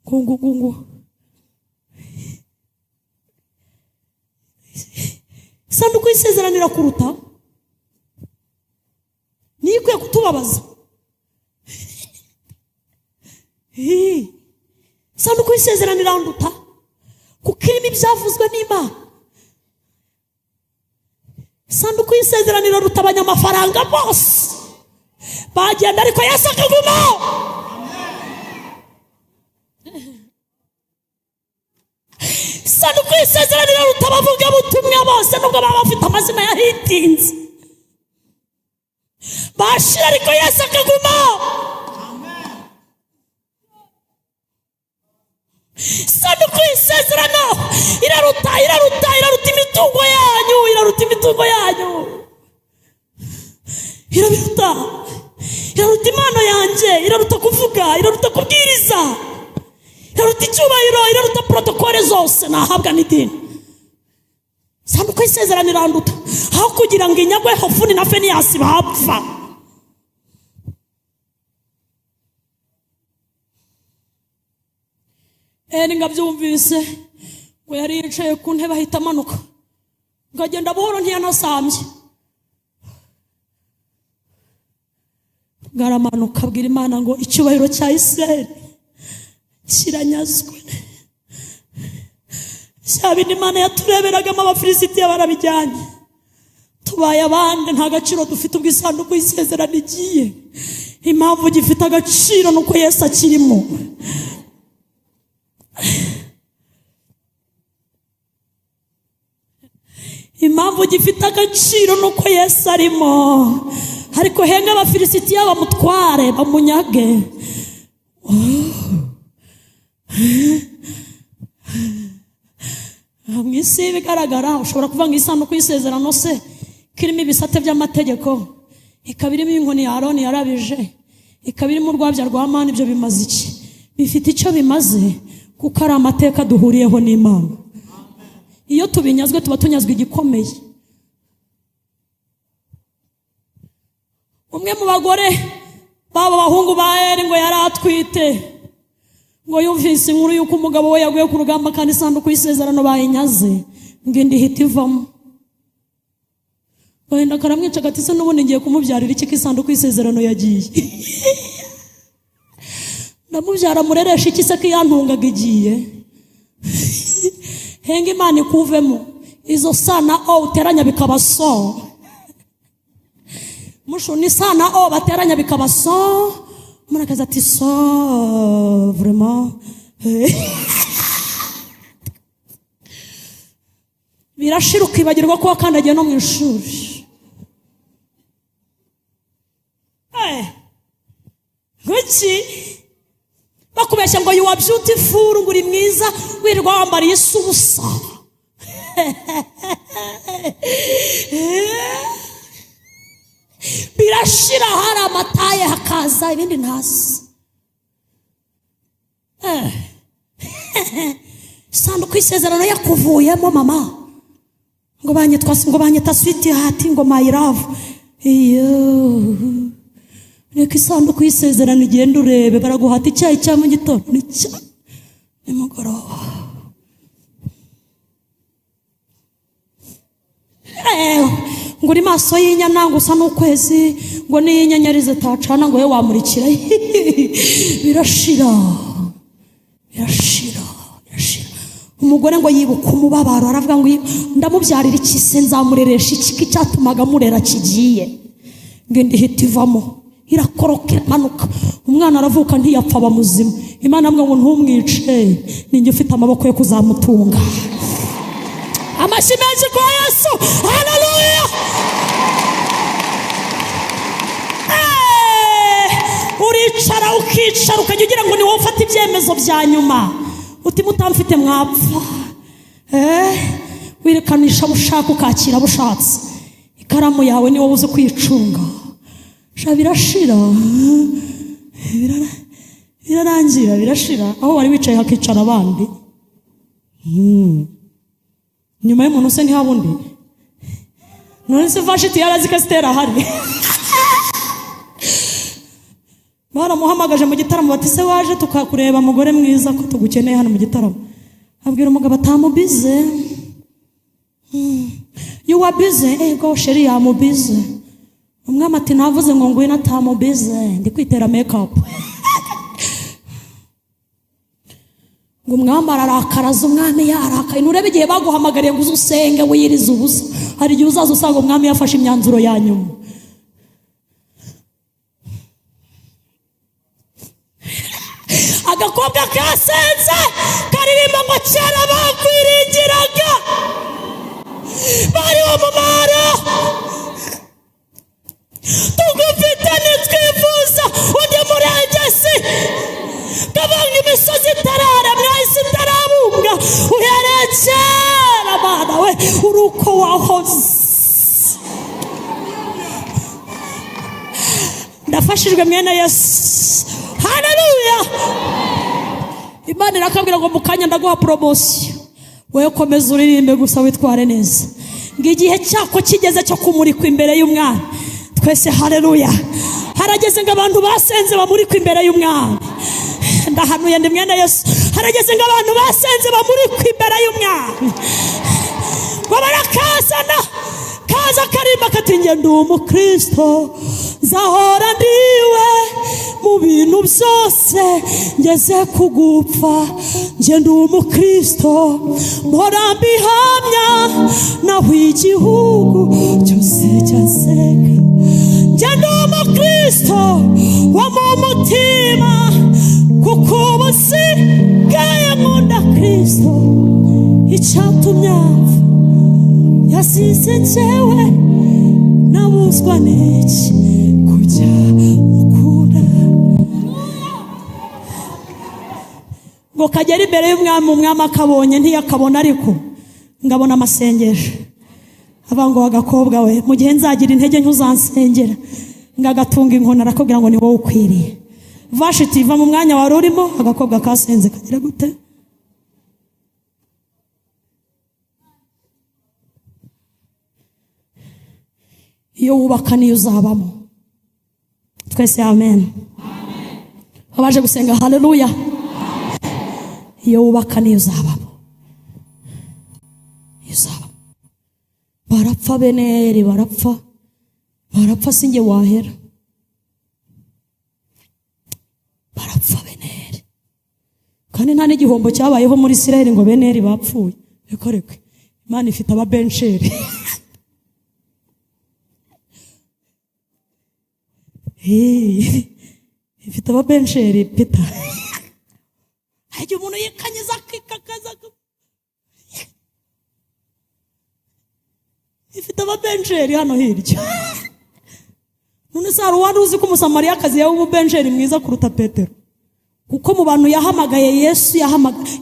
Kungu kungu. Isanduku y'isezerano irakuruta, niyo ikwiye kutubabaza. Isanduku y'isezerano iranduta, kuko irimo ibyavuzwe n'Imana. Isanduku y'isezerano iraruta abanyamafaranga bose bagenda, ariko Yesu akagumaho. Isanduku y'isezerano iraruta abavugabutumwa bose, nubwo baba bafite amazina yahitinze bashira, ariko Yesu akagumaho. Isanduku y'isezerano iraruta, iraruta, iraruta imitungo yanyu, iraruta imitungo yanyu, iraruta, iraruta impano yanjye, iraruta kuvuga, iraruta kubwiriza, iraruta icyubahiro, iraruta protokole zose nahabwa n'idini. Isanduku y'isezerano iranduta, aho kugira ngo inyagwe Hofuni na Fenehasi bapfa. Eli ngabyumvise ngo yari yicaye ku ntebe ahita amanuka, ngo agenda buhoro ntiyanasambye. Ngaramanuka abwira Imana ngo icyubahiro cya Isirayeli kiranyazwe. Cya bindi Imana yatureberagamo Abafilisitiya barabijyanye, tubaye abandi, nta gaciro dufite ubwo isanduku y'isezerano igiye. Impamvu gifite agaciro ni uko Yesu akirimo. Impamvu gifite agaciro ni uko Yesu arimo. Ariko henga Abafilisitiya bamutware bamunyage. Mu isi bigaragara ushobora kuvuga ngo isanduku y'isezerano se kirimo ibisate by'amategeko, ikaba irimo inkoni ya Aroni yarabije, ikaba irimo urwabya rwa mani, ibyo bimaze iki? Bifite icyo bimaze kuko ari amateka duhuriyeho n'Imana. Iyo tubinyazwe tuba tunyazwe igikomeye. Umwe mu bagore baba bahungu ba Eli ngo yari atwite, ngo yumvise inkuru y'uko umugabo we yaguye ku rugamba kandi isanduku y'isezerano bayinyaze, ngo indi ihita ivamo. Wenda karamwica agati se n'ubundi ngiye kumubyarira iki ko isanduku y'isezerano yagiye? Ndamubyara mureresha iki se ko iyantungaga igiye? Henga Imana ikuvemo izo sa na o uteranya bikaba so. Musho ni sa na o bateranya bikaba so. Umuntu akaza ati so vraiment. Birashira ukibagirwa ko wakandagiye no mu ishuri. iki? Bakubeshya ngo you are beautiful, ngo uri mwiza, wirirwa wambariye isi ubusa. Birashira, hari amataye hakaza ibindi ntazi. Sanduku y'isezerano yakuvuyemo mama, ngo banyitwa, ngo banyita sweet heart, ngo my love. Iyo reka isanduku y'isezerano igenda urebe, baraguhata icyayi cya mu gitondo n'icya nimugoroba. Ngo uri maso y'inyana ngo usa n'ukwezi, ngo n'iy'inyenyeri zitacana ngo we wamurikira. Birashira, birashira, birashira. Umugore ngo yibuka umubabaro, aravuga ngo ndamubyarira iki se, nzamureresha iki, icyatumaga murera kigiye. Ngo indi ihita ivamo, irakoroka, iramanuka. Umwana aravuka ntiyapfa, aba muzima. Imana avuga ngo ntumwice, ninjye ufite amaboko yo kuzamutunga. Amashyi menshi kwa Yesu, haleluya. Uricara ukicara ukajya ugira ngo ni wowe ufata ibyemezo bya nyuma, uti mutamfite mwapfa. Wirekanisha bushaka ukakira bushatse, ikaramu yawe ni wowe uzi kwicunga. Sha birashira, birarangira, birashira. Aho wari wicaye hakicara abandi. Nyuma y'umuntu se ntihaba undi. None se Vashiti yarazi ko Esiteri ahari? Baramuhamagaje mu gitaramo bati se waje tukakureba mugore mwiza ko tugukeneye hano mu gitaramo. Abwira umugabo atamubize. You are busy. Ego sheri yamubize. Umwami ati navuze ngo ngwino atamubize, ndi kwitera make up. Ngo umwami ararakaraza, umwami yarakaye. Nurebe igihe baguhamagariye ngo uze usenge wiyirize ubusa, hari igihe uzaza usanga umwami yafashe imyanzuro ya nyuma. Agakobwa kasenze karirimba ngo kera bakwiringiraga bari umumaro, tugufite ntitwifuza undi murengezi. Kabanga imisozi itararemwa, isi itarabumbwa, uhereye kera Mana we uri uko wahoze. Ndafashijwe mwene Yesu, haleluya. Imana irakabwira ngo mu kanya ndaguha promotion, wowe komeza uririmbe gusa witware neza. Ngo igihe cyako kigeze cyo kumurikwa imbere y'umwami, twese haleluya. Harageze ngo abantu basenze bamurikwa imbere y'umwami. Ndahanuye ndi mwene Yesu, harageze ngo abantu basenze bamurikwa imbere y'umwami. Ngo barakazana kaza karimba kati njye ndi umukristo, nzahora ndiwe mu bintu byose ngeze kugupfa. Njye ndi umukristo mpora mbihamya, naho igihugu cyose cyaseka. Njye ndi umukristo wo mu mutima, kuko ubu nsigaye nkunda Kristo. Icyatumye apfa yasize njyewe, nabuzwa n'iki kujya mukunda. Ngo kagera imbere y'umwami, umwami akabonye ntiyakabona, ariko ngabona amasengesho. Avuga ngo agakobwa we, mu gihe nzagira intege ntuzansengera. Ngagatunga inkoni, arakubwira ngo ni wowe ukwiriye. Vashiti iva mu mwanya wari urimo, agakobwa kasenze kagira gute? Iyo wubaka niyo uzabamo. Twese amen. Abaje gusenga haleluya. Iyo wubaka niyo uzabamo. Iyo uzabamo. Barapfa beneri, barapfa. Barapfa sinjye wahera. Barapfa beneri. Kandi nta n'igihombo cyabayeho muri Isirayeli ngo beneri bapfuye. Reka reka. Imana ifite ababensheri. Ifite ababensheri Peter. Hajya umuntu yikanyiza akikakaza. Ifite ababensheri hano hirya. None se hari uwari uzi ko Umusamariyakazi yaba umubenjeri mwiza kuruta Petero? Kuko mu bantu yahamagaye Yesu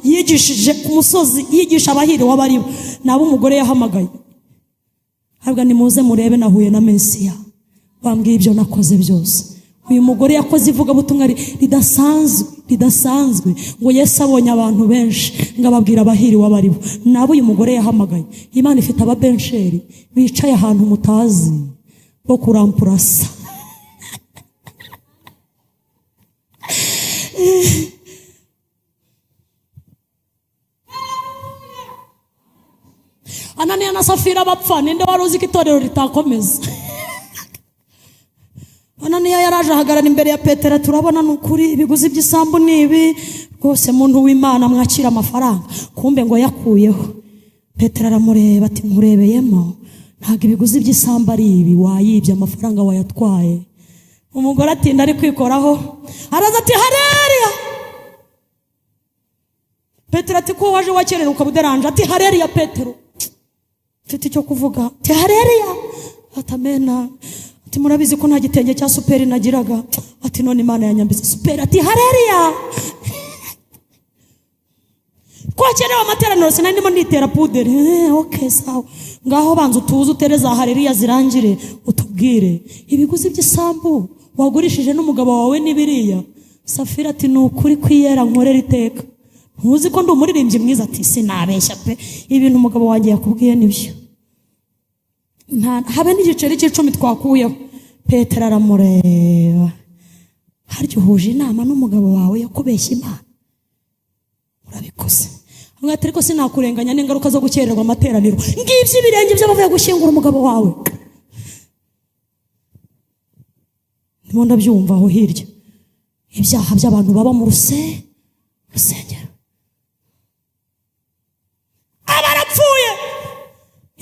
yigishije ku musozi, yigisha abahiriwe abaribo, nabo umugore yahamagaye. Habwa nimuze murebe nahuye na Mesiya wambwiye ibyo nakoze byose. Uyu mugore yakoze ivugabutumwa ridasanzwe, ngo Yesu abonye abantu benshi ngo ababwira abahiriwe abaribo, nabo uyu mugore yahamagaye. Imana ifite ababensheri bicaye ahantu mutazi bo kurampurasa. Ananiya na Safira bapfa, ninde wari uzi ko itorero ritakomeza? Ananiya yaraje ahagarara imbere ya Petero, turabona ni ukuri ibiguzi by'isambu ni ibi rwose, muntu w'Imana mwakira amafaranga. Kumbe ngo yakuyeho. Petero aramureba ati nkurebeyemo ntabwo ibiguzi by'isambu ari ibi, wayibye amafaranga wayatwaye. Umugore atinda ari kwikoraho, araza ati hareria. Petero ati ko waje wakerera ukabuderanje. Ati hareria Petero, mfite icyo kuvuga. Ati hareria. Ati amena. Ati murabizi ko nta gitenge cya superi nagiraga. Ati none Imana yanyambitse superi. Ati hareria. Kwakerewe amateraniro sinari ndimo nitera puderi. Okay sawa, ngaho banza utuze utere za hareria zirangire utubwire ibiguzi by'isambu wagurishije n'umugabo wawe n'ibiriya. Safira ati ni ukuri kwiyera nkorera iteka, ntuzi ko ndi umuririmbyi mwiza. Ati sinabeshya pe, ibintu umugabo wanjye yakubwiye nibyo, habe n'igiceri cy'icumi twakuyeho. Petero aramureba, harya uhuje inama n'umugabo wawe yakubeshya Imana? Urabikoze. Ati ariko sinakurenganya n'ingaruka zo gukererwa amateraniro, ngibyo ibirenge by'abavuye gushyingura umugabo wawe. Ndimo ndabyumva aho hirya, ibyaha by'abantu baba mu rusengero. Abarapfuye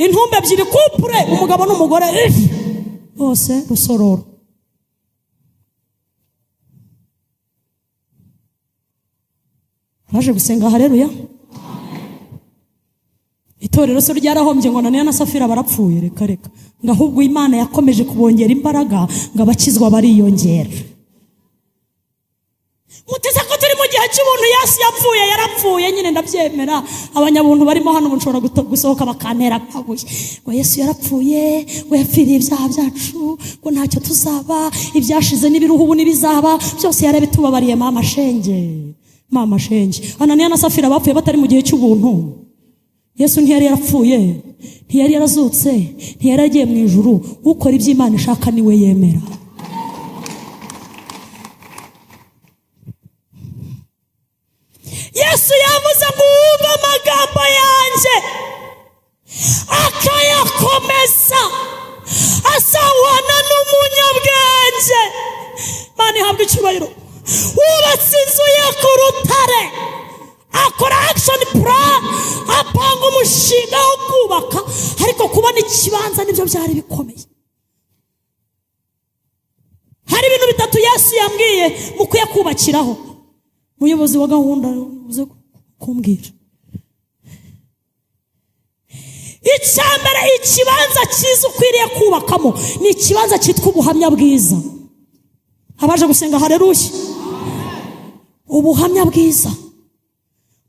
intumbi ebyiri kupure, umugabo n'umugore bose rusororo. Baje gusenga haleluya. Itorero se ryarahombye ngo Ananiya na Safira barapfuye? Reka reka, ngo ahubwo Imana yakomeje kubongera imbaraga ngo abakizwa bariyongera. Muteze ko turi mu gihe cy'ubuntu, Yesu yapfuye yarapfuye nyine ndabyemera. Abanyabuntu barimo hano mushobora gusohoka bakantera amabuye ngo Yesu yarapfuye, ngo yapfiriye ibyaha byacu, ngo ntacyo tuzaba, ibyashize n'ibiruhu ubu n'ibizaba byose yarabitubabariye. Mama shenge, mama shenge. Ananiya na Safira bapfuye batari mu gihe cy'ubuntu. Yesu ntiyari yarapfuye, ntiyari yarazutse, ntiyari yagiye mu ijuru. Ukora ibyo Imana ishaka niwe yemera. Yesu yavuze ngo wumve amagambo yanjye akayakomeza asahwana n'umunyabwenge. Imana ihabwa icyubahiro. Wubatse inzu ye ku rutare, akora action plan, apanga umushinga wo kubaka, ariko kubona ikibanza nibyo byari bikomeye. Hari ibintu bitatu Yesu yambwiye mukwiye kubakiraho. Umuyobozi wa gahunda uze kumbwira. Icya mbere, ikibanza cyiza ukwiriye kubakamo ni ikibanza cyitwa ubuhamya bwiza. Abaje gusenga haleluya. Ubuhamya bwiza.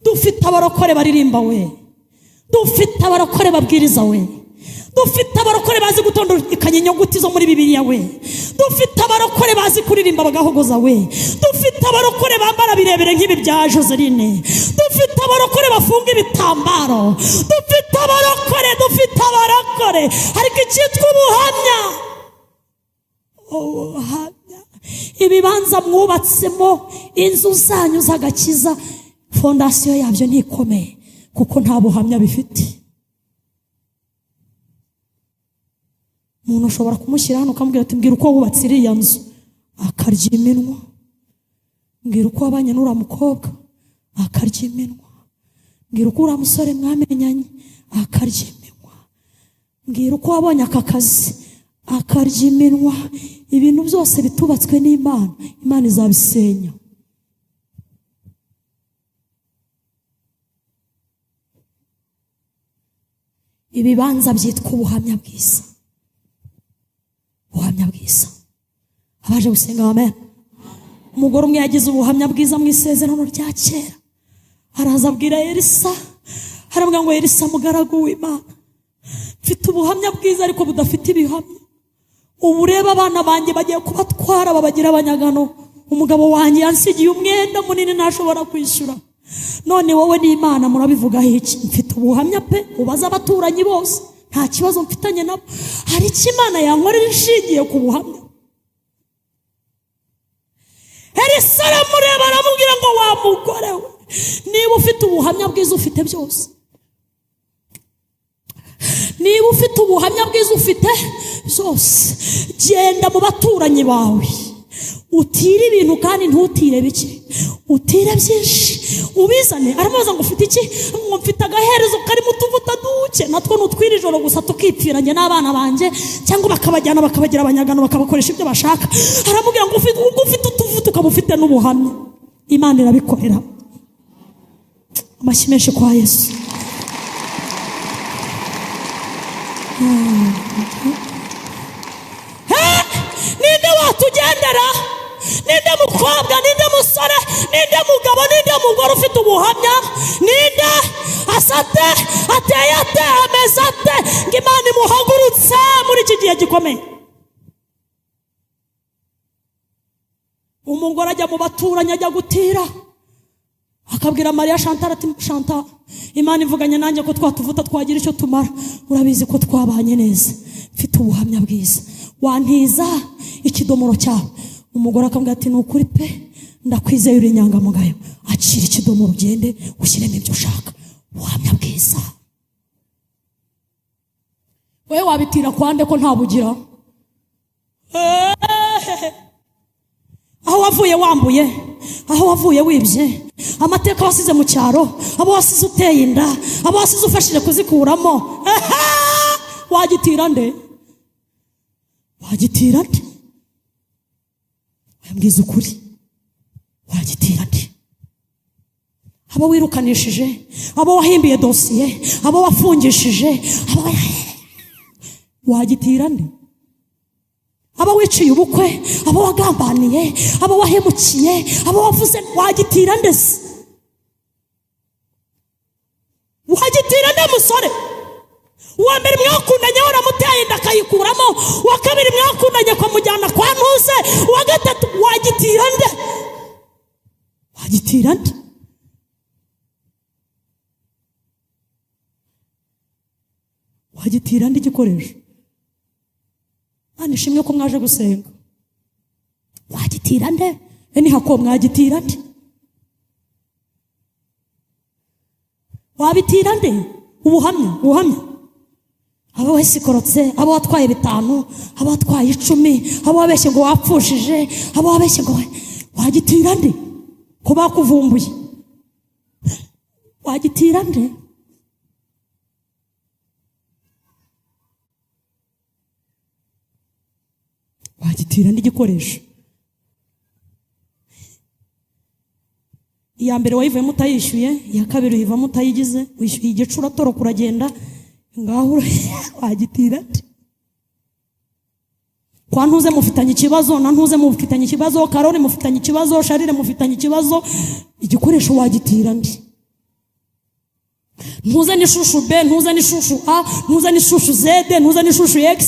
Dufite abarokore baririmba we, dufite abarokore babwiriza we, dufite abarokore bazi gutondekanya inyuguti zo muri Bibiliya we, dufite abarokore bazi kuririmba bagahogoza we, dufite abarokore bambara birebire nk'ibi bya Joseline, dufite abarokore bafunga ibitambaro, dufite abarokore, dufite abarokore. Ariko icyitwa ubuhamya, ubuhamya, ibibanza mwubatsemo inzu zanyu z'agakiza, fondasiyo yabyo ntikomeye kuko nta buhamya bifite. Umuntu ushobora kumushyira hano ukamubwira ati mbwira uko wubatse iriya nzu, akarya iminwa. Mbwira uko wabanye n'uriya mukobwa, akarya iminwa. Mbwira uko uriya musore mwamenyanye, akarya iminwa. Mbwira uko wabonye aka kazi, akarya iminwa. Ibintu byose bitubatswe n'Imana, Imana izabisenya. Ibibanza byitwa ubuhamya bwiza. Ubuhamya bwiza. Abaje gusenga amen. Umugore umwe yagize ubuhamya bwiza mu isezerano rya kera, araza abwira Elisa, aramubwira ngo Elisa mugaragu w'Imana, mfite ubuhamya bwiza ariko budafite ibihamya. Ubu ureba abana banjye bagiye kubatwara babagira abanyagano, umugabo wanjye yansigiye umwenda munini ntashobora kwishyura, none wowe n'Imana murabivugaho iki? Mfite ubuhamya pe, ubaze abaturanyi bose, nta kibazo mfitanye nabo, hari icyo Imana yankorera ishingiye ku buhamya. Elisa aramureba aramubwira ngo wa mugore we, niba ufite ubuhamya bwiza ufite byose, niba ufite ubuhamya bwiza ufite byose, genda mu baturanyi bawe utire ibintu kandi ntutire bike, utire byinshi ubizane. Aramubaza ngo ufite iki? Ngo mfite agaherezo karimo utuvuta duke, natwo nutwira ijoro gusa tukipfira njye n'abana banjye, cyangwa bakabajyana bakabagira abanyagano bakabakoresha ibyo bashaka. Aramubwira ngo ufite utuvuta ukaba ufite n'ubuhamya, Imana irabikorera. Amashyi menshi kwa Yesu. Ninde watugendera? Ninde mukobwa? Ninde musore? Ninde mugabo? Ninde mugore ufite ubuhamya? Ninde asate ateye ate ameze ate ngo Imana imuhagurutse muri iki gihe gikomeye? Umugore ajya mu baturanyi ajya gutira, akabwira Mariya Chantal ati Chantal, Imana ivuganye nanjye ko twatuvuta twagira icyo tumara, urabizi ko twabanye neza, mfite ubuhamya bwiza, wantiza ikidomoro cyawe. Umugore akambwira ati ni ukuri pe, ndakwizeye uri inyangamugayo, akira ikidomoro ugende ushyiremo ibyo ushaka, ubuhamya bwiza. Wowe wabitira kwande ko ntabugira? Aho wavuye wambuye, aho wavuye wibye, amateka wasize mu cyaro, abo wasize uteye inda, abo wasize ufashije kuzikuramo, wagitira nde? Wagitira nde? Wambwiza ukuri, wagitira nde? Abo wirukanishije, abo wahimbiye dosiye, abo wafungishije, abo wagitira nde? Abo wiciye ubukwe, abo wagambaniye, abo wahemukiye, abo wavuze, wagitira nde se? Wagitira nde musore? Uwa mbere mwakundanye waramuteye inda akayikuramo, uwa kabiri mwakundanye ukamujyana kwa ntuze, uwa gatatu wagitira nde? Wagitira nde? Wagitira nde igikoresho? Imana ishimwe ko mwaje gusenga. Wagitira nde? Eni hako mwagitira nde? Wabitira nde? Ubuhamya, ubuhamya. Abo wesikorotse, abo watwaye 5, abo watwaye 10, abo wabeshye ngo wapfushije, abo wabeshye ngo wagitira nde? Ko bakuvumbuye. Wagitira nde? Wagitira n'igikoresho. Iya mbere wayivuyemo utayishyuye, iya kabiri uyivamo utayigize, wishyuye igicura toroka uragenda, ngaho wagitira nde? Kwa ntuze mufitanye ikibazo, na ntuze mufitanye ikibazo, Karoli mufitanye ikibazo, Sharire mufitanye ikibazo, igikoresho wagitira nde? Ntuze n'ishushu B, ntuze n'ishushu A, ntuze n'ishushu Z, ntuze n'ishushu X,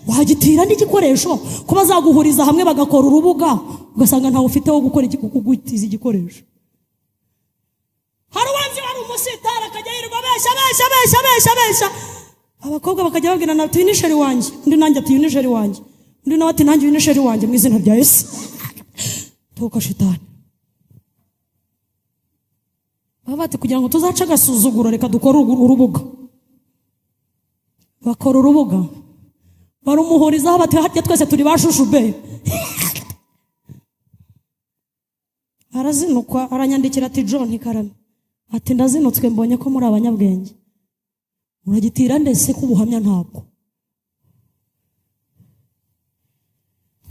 wagitira n'igikoresho. Ko bazaguhuriza hamwe bagakora urubuga, ugasanga ntawe ufite wo gukora kugutiza igikoresho. Hari uwanzi wari umusitari akajya yirirwa abeshya abeshya abeshya abeshya abeshya, abakobwa bakajya babwira na ati nisheri wanjye, undi nanjye ati nisheri wanjye, undi nawe ati nanjye nisheri wanjye, mu izina rya Yesu. Toka shitani. Baba bati kugira ngo tuzace agasuzuguro reka dukore urubuga. Bakora urubuga barumuhurizaho bati harya twese turi bashushu be. Arazinukwa aranyandikira ati John Karame, ati ndazinutswe mbonye ko muri abanyabwenge, uragitira ndese ko ubuhamya ntabwo.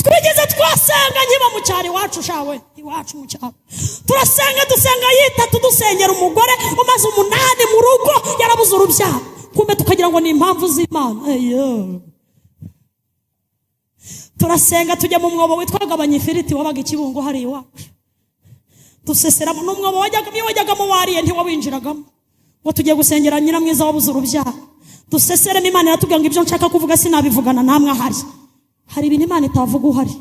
Twigeze twasenga nkiba mu cyaro iwacu shawe, iwacu mu cyaro turasenga dusenga yitatu dusengera umugore umaze 8 mu rugo yarabuze urubyaro, kumbe tukagira ngo ni impamvu z'Imana. Eyo Turasenga tujya mu mwobo witwaga Abanyifiriti wabaga Ikibungo hari iwacu. Duseseramo n'umwobo wajyaga, iyo wajyagamo wariye ntiwawinjiragamo. Ngo tugiye gusengera Nyiramwiza wabuze urubyaro. Duseseremo, Imana iratubwira ngo ibyo nshaka kuvuga sinabivugana namwe ahari. Hari ibintu Imana itavuga uhari.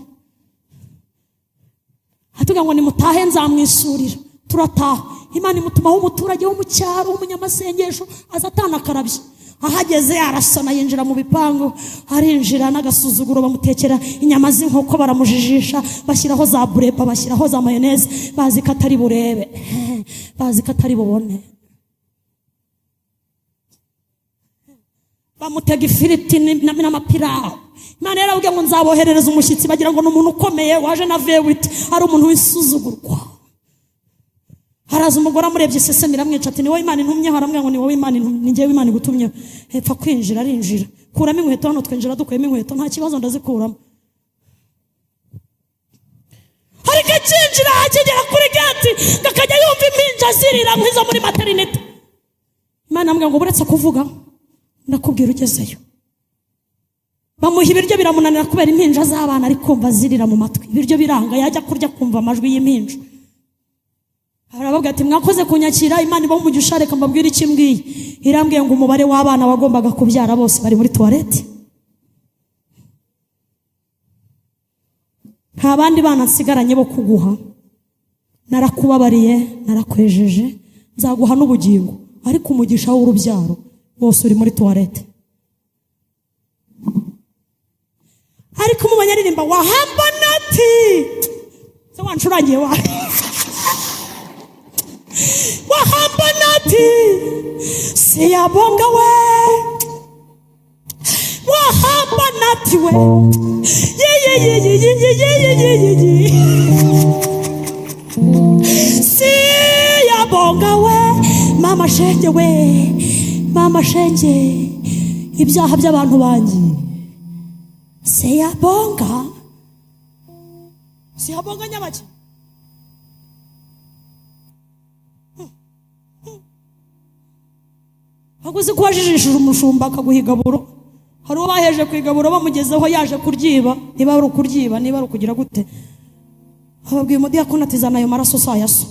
Atubwira ngo nimutahe nzamwisurira. Turataha. Imana imutumaho umuturage wo mu cyaro w'umunyamasengesho aza atanakarabye. Ahageze arasona yinjira mu bipangu, arinjira n'agasuzuguro, bamutekera inyama z'inkoko baramujijisha, bashyiraho za burepa, bashyiraho za mayoneze, bazi ko atari burebe, bazi ko atari bubone. Bamutega ifiriti n'amapirawu. Imana yarababwiye ngo nzaboherereza umushyitsi, bagira ngo ni umuntu ukomeye waje na vewiti, ari umuntu w'isuzugurwa. Haraza umugore amurebye isesemi iramwica ati ni wowe Imana intumyeho? Aramubwira ngo ni wowe Imana intumye, ni njyewe Imana igutumyeho. Hepfa kwinjira, arinjira. Kuramo inkweto hano, twinjira dukuyemo inkweto, nta kibazo ndazikuramo. Ariko akinjira akigera kuri gate akajya yumva impinja zirira nk'izo muri maternité. Imana amubwira ngo buretse kuvuga ndakubwira ugezeyo. Bamuha ibiryo biramunanira kubera impinja z'abana ari kumva zirira mu matwi. Ibiryo biranga, yajya kurya kumva amajwi y'impinja. Arababwira ati mwakoze kunyakira, Imana ibahe umugisha, reka mbabwire icyo imbwiye. Irambwiye ngo umubare w'abana wagombaga kubyara bose bari muri toilette. Nta bandi bana nsigaranye bo kuguha. Narakubabariye, narakwejeje, nzaguha n'ubugingo, ariko umugisha w'urubyaro wose uri muri toilette. Ariko umubonye aririmba wahamba nati se wancurangiye wa wahamba nati siyabonga we wahamba nati we ye ye ye ye ye ye ye ye ye ye siyabonga we mama shenge we mama shenge ibyaha by'abantu banjye siyabonga siyabonga nyabaki. Haguze ko wajijishije umushumba akaguha igaburo. Hari uwo baheje ku igaburo bamugezeho yaje kuryiba, niba ari ukuryiba, niba ari ukugira gute. Ababwiye umudiyakoni ati zana ayo maraso saya so.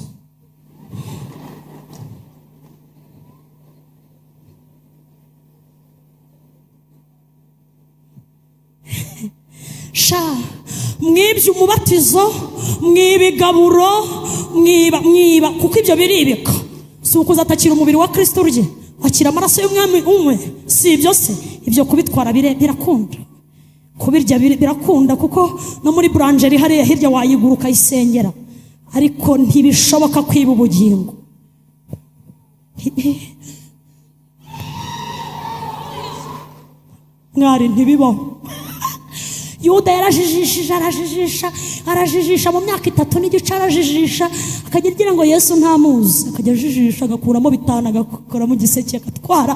Sha mwibye umubatizo, mwibigaburo, mwiba mwiba, kuko ibyo biribika. Si ukuza atakira umubiri wa Kristo urye, akira amaraso y'umwami umwe, si ibyo se, ibyo kubitwara birakunda. Kubirya birakunda kuko no muri boulangerie hariya hirya wayiguruka isengera, ariko ntibishoboka kwiba ubugingo. Mwari ntibibaho. Yuda yarajijishije, arajijisha, arajijisha mu myaka 3 n'igice arajijisha, akajya agira ngo Yesu ntamuzi, akajya ajijisha agakuramo 5 agakuramo igiseke agatwara.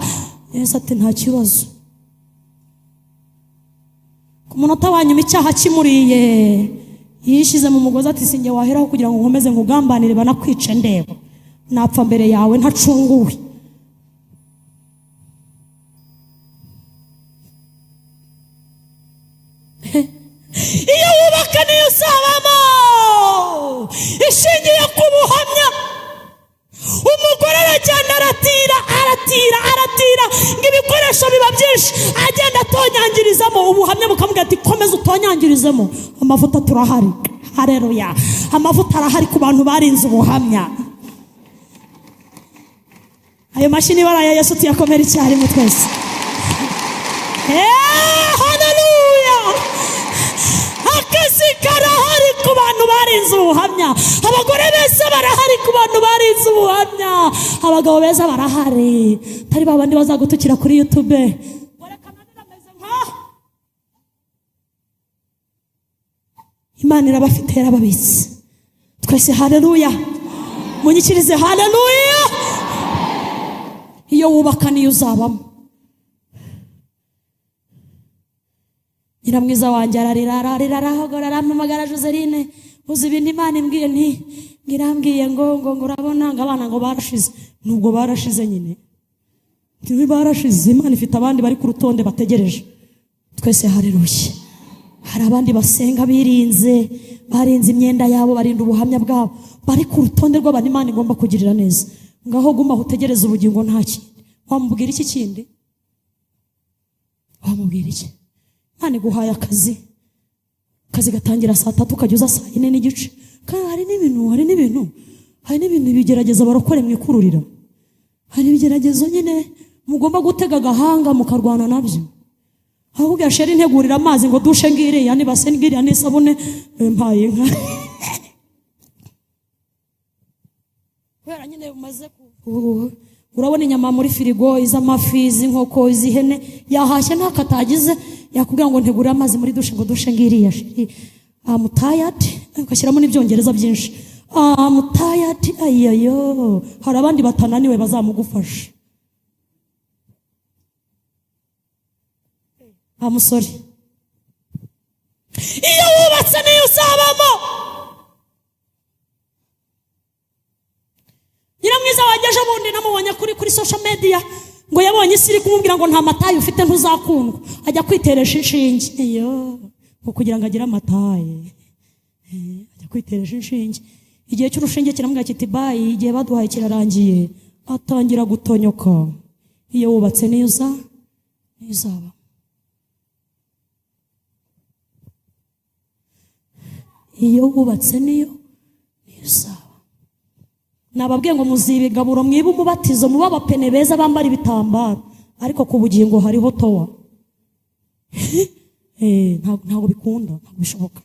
Yesu ati nta kibazo. Ku munota wa nyuma icyaha kimuriye, yishyize mu mugozi ati sinjye waheraho kugira ngo nkomeze nkugambanire banakwice ndeba, napfa mbere yawe ntacunguwe. Iyo wubaka niyo usabamo, ishingiye ku buhamya. Umugore aragenda aratira aratira aratira ngo ibikoresho biba byinshi, agenda atonyangirizamo ubuhamya bukamubwira ati komeza utonyangirizemo, amavuta turahari. Haleluya, amavuta arahari ku bantu barinze ubuhamya. Ayo mashini baraya Yesu tuyakomere icyarimwe twese. Haleluya, akazi karahari ku bantu barinze ubuhamya. Abagore beza barahari ku bantu barinze ubuhamya. Abagabo beza barahari, tari babandi bazagutukira kuri YouTube. Imana irabafite, yarababitse twese. Haleluya, munyikirize haleluya. Iyo wubaka niyo uzabamo. Nyiramwiza wanjye ararira ararira arahogora arampamagara, Joseline uzi ibintu Imana imbwiye nti ngirambwiye ngo ngo urabona ngo abana ngo barashize. Nubwo barashize nyine ntibi barashize, Imana ifite abandi bari ku rutonde bategereje twese. Haleluya, Hari abandi basenga birinze, barinze imyenda yabo, barinda ubuhamya bwabo, bari ku rutonde rw'abantu Imana igomba kugirira neza. Ngaho guma utegereze ubugingo nta kindi. Wamubwira iki kindi? Wamubwira iki? Imana iguhaye akazi, akazi gatangira saa 3 ukajya uza saa 4:15. Kandi hari n'ibintu bigerageza barokore mu ikururira. Hari ibigeragezo nyine mugomba gutega agahanga mukarwana nabyo. Ahubwo yashera integurira amazi ngo dushe ngiriya nibase ngiriya n'isabune mpaye inka. Kubera nyine umaze urabona inyama muri firigo, iz'amafi, iz'inkoko, iz'ihene, yahashye ntakatagize, yakubwira ngo ntegurira amazi muri dushe ngo dushe ngiriya sheri. I'm tired, ugashyiramo n'ibyongereza byinshi. I'm tired, ayoyo. Hari abandi batananiwe bazamugufasha. Amusore, iyo wubatse niyo uzabamo. Nyiramwiza wageje bundi namubonye kuri social media ngo yabonye isi iri kumubwira ngo nta matayi ufite ntuzakundwa, ajya kwiteresha inshinge. Iyo ngo kugira ngo agire amatayi ajya kwiteresha inshinge. Igihe cy'urushinge kiramubwira kiti bayi, igihe baduhaye kirarangiye, atangira gutonyoka. Iyo wubatse niyo uzaba. Iyo wubatse niyo uzaba. Nababwiye ngo muzibigaburo mwibe umubatizo, muba abapene beza bambara ibitambaro, ariko ku bugingo hariho towa. Ntabwo bikunda, ntabwo bishoboka.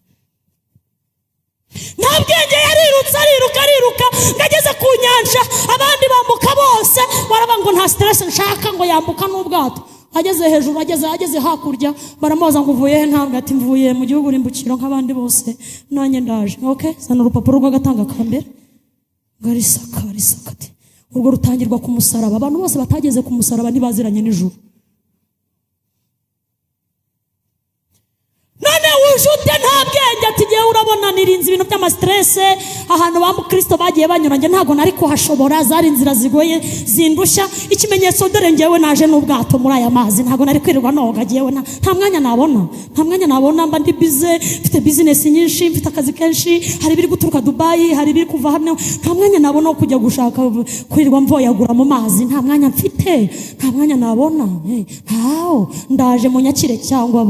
Nta bwenge yarirutse, ariruka ngageze ku nyanja, abandi bambuka bose baravuga ngo nta stress nshaka, ngo yambuka n'ubwato. Ageze hejuru, ageze hakurya, baramubaza ngo uvuye he? Ntabwo ati mvuye mu gihugu rimbukiro nk'abandi bose, nanjye ndaje. Okay, zana urupapuro rw'agatanga kambere. Garisaka risakati. Urwo rutangirwa ku musaraba. Abantu bose batageze ku musaraba ntibaziranye n'ijuru. None wujute nta bwenge ati giye urabona nirinze ibintu by'amastress, ahantu ba mukristo bagiye banyura nge ntago nari kuhashobora, zari inzira zigoye zindushya. Ikimenyetso dore ngewe naje n'ubwato muri aya mazi, ntago nari kwirirwa noga ngewe, nta mwanya nabona, mba ndi busy, mfite business nyinshi, mfite akazi kenshi, hari ibiri guturuka Dubai, hari ibiri kuva hano, nta mwanya nabona wo kujya gushaka kwirirwa mvoyagura mu mazi, nta mwanya mfite, nta mwanya nabona. Ntawo ndaje munyakire cyangwa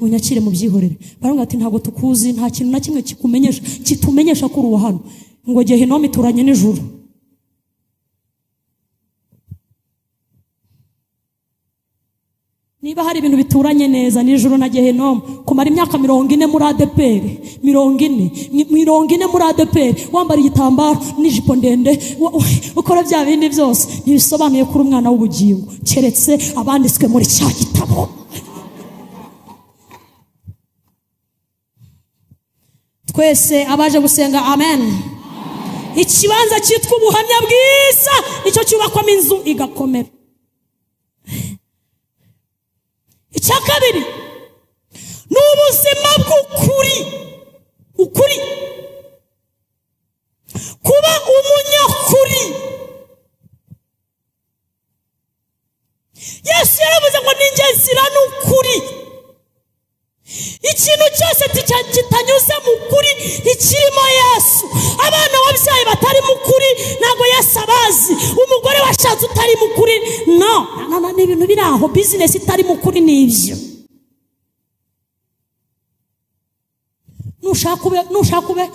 munyakire mu byihorere. Baranga ati ntago tukuzi, nta kintu na kimwe kikumenyesha kitumenyesha ko uri hano, ngo gehinomu ituranye n'ijuru. Niba hari ibintu bituranye neza n'ijuru na gehinomu, kumara imyaka 40 muri ADPR, 40 muri ADPR, wambara igitambaro n'ijipo ndende, ukora bya bindi byose, ntibisobanuye kuri umwana w'ubugingo, keretse abanditswe muri cya gitabo. Twese abaje gusenga amen. Ikibanza cyitwa ubuhamya bwiza nicyo cyubakwamo inzu igakomera. Icya kabiri ni ubuzima bw'ukuri. Ukuri, kuba umunyakuri. Yesu yaravuze ngo ni njye nzira n'ukuri. Ikintu cyose kitanyuze mu kuri ntikirimo Yesu. Abana wabyaye batari mu kuri ntabwo Yesu abazi. Umugore washatse utari mu kuri, no, ni ibintu biri aho. Business itari mu kuri ni ibyo. Nushaka ube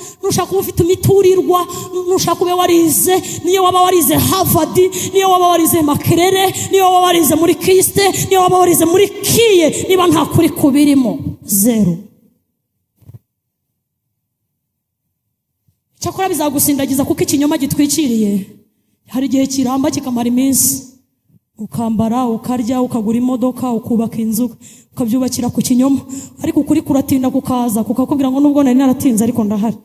ufite imiturirwa, nushaka ube warize, niyo waba warize Harvard, niyo waba warize Makerere, niyo waba warize muri Kiste, niyo waba warize muri Kiye, niba nta kuri kubirimo, zero. Cyakora bizagusindagiza kuko ikinyoma gitwikiriye. Hari igihe kiramba kikamara iminsi, ukambara, ukarya, ukagura imodoka, ukubaka inzu, ukabyubakira ku kinyoma, ariko ukuri kuratinda kukaza kukakubwira ngo nubwo nari naratinze ariko ndahari.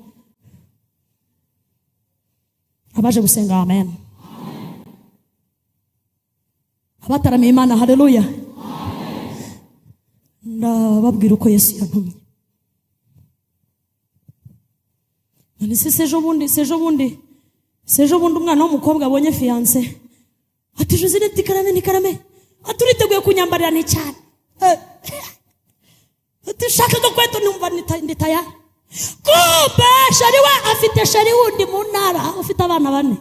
Abaje gusenga amen. Abataramiye Imana haleluya. Ndababwira uko Yesu yantumye. None se sejo bundi umwana w'umukobwa abonye fiance, ati Josine tikarame nikarame, ati uriteguye kunyambarira ni cyane, ati Tishaka agakweto numva ndi tayari. Kumbe chéri we afite chéri wundi mu ntara ufite abana 4.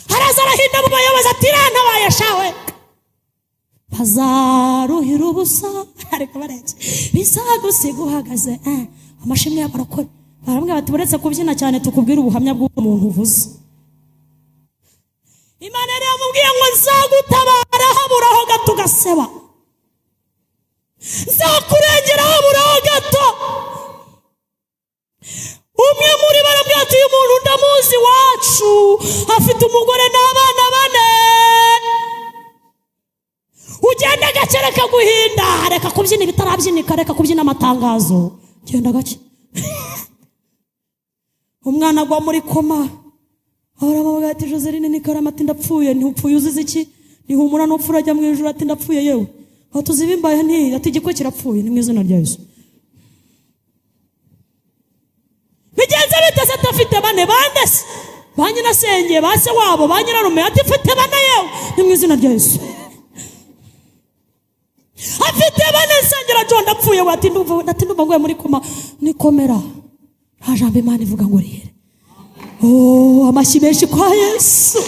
Haraza arahinda mu bayobozi ati irantabaye shawe. Bazaruhira ubusa ariko baretse bizagusiga uhagaze. Amashimwe y'abarokore baramubwira bati uretse kubyina cyane tukubwira ubuhamya bw'umuntu uvuze. Imana yari yamubwiye ngo nzagutabara haburaho gato ugaseba, nzakurengera haburaho gato. Umwe muri baramubwira ati uyu muntu ndamuzi iwacu, afite umugore n'abana 4. Ugenda gake reka guhinda, reka kubyina ibitarabyinika, reka kubyina amatangazo, genda gake. Umwana agwa muri koma. Aramubaza ati Joseline ni karama ati ndapfuye. Ntupfuye uzize iki? Nihumura n'upfu urajya mu ijuru. Ati ndapfuye yewe. Aho tuzibimbaye nti ati igikwe kirapfuye ni mu izina rya Yesu. Bigenze bite se atafite 4 bande se? Ba nyirasenge, ba se wabo, ba nyirarume, ati mfite 4 yewe ni mu izina rya Yesu. Afite 4 nsengera John ndapfuye we ati ndumva nguye muri koma nikomera. Nta jambo Imana ivuga ngo rihere. Oh, amashyi menshi kwa Yesu.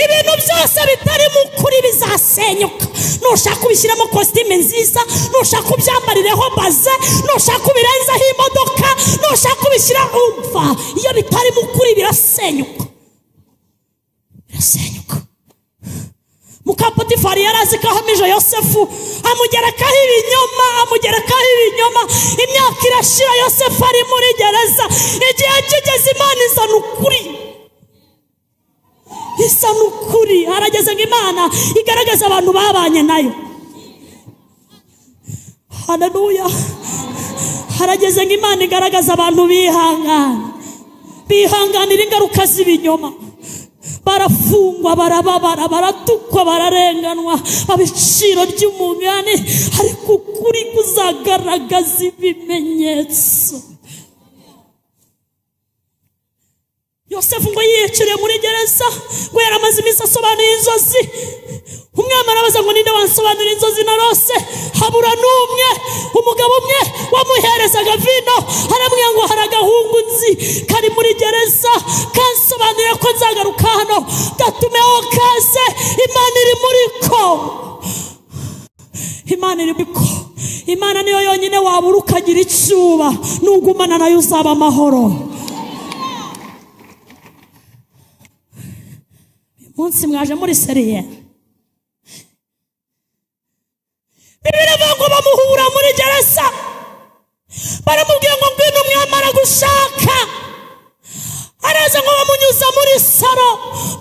Ibintu byose bitari mu kuri bizasenyuka. Nushaka ubishyiramo kositime nziza, nushaka ubyambarireho baze, nushaka ubirenzaho imodoka, nushaka ubishyira umva, iyo bitari mu kuri birasenyuka. Birasenyuka. Muka Potifari yari azi ko ahamije Yosefu, amugerekaho ibinyoma, amugerekaho ibinyoma. Imyaka irashira Yosefu ari muri gereza. Igihe kigeze Imana izana ukuri. Izana ukuri. Harageze ngo Imana igaragaza abantu babanye nayo. Haleluya. Harageze ngo Imana igaragaza abantu bihangana, bihanganira ingaruka z'ibinyoma. Barafungwa, barababara, baratukwa, bararenganwa, abiciro ry'umugani, ariko ukuri kuzagaragaza ibimenyetso. Yosefu ngo yiyiciriye muri gereza, ngo yaramaze iminsi asobanuye inzozi. Umwami arabaza ngo ninde wansobanurira inzozi narose? Habura n'umwe. Umugabo umwe wamuherezaga vino aramubwira ngo hari agahungu nzi kari muri gereza kansobanurira ko nzagaruka hano, gatumeho kaze. Imana iri muri ko, Imana iri muri ko. Imana niyo yonyine wabura ukagira icyuba, nugumana nayo uzaba amahoro. Uyu munsi mwaje muri seriye. Bibiri ngo bamuhura muri gereza, baramubwira ngo ngwino umwami aragushaka. Araza ngo bamunyuza muri saro,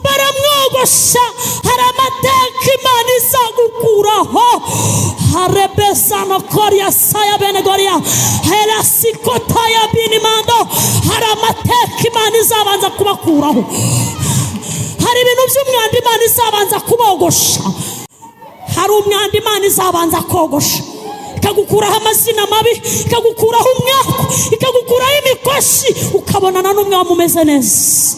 baramwogosha. Hari amateka Imana izagukuraho. Harebesano koria saya benegoria herasikotaya binimando. Hari amateka Imana izabanza kubakuraho. Hari ibintu by'umwanda Imana izabanza kubogosha. Hari umwanda Imana izabanza kogosha, ikagukuraho amazina mabi, ikagukuraho umwaku, ikagukuraho imikoshi, ukabonana n'umwami umeze neza.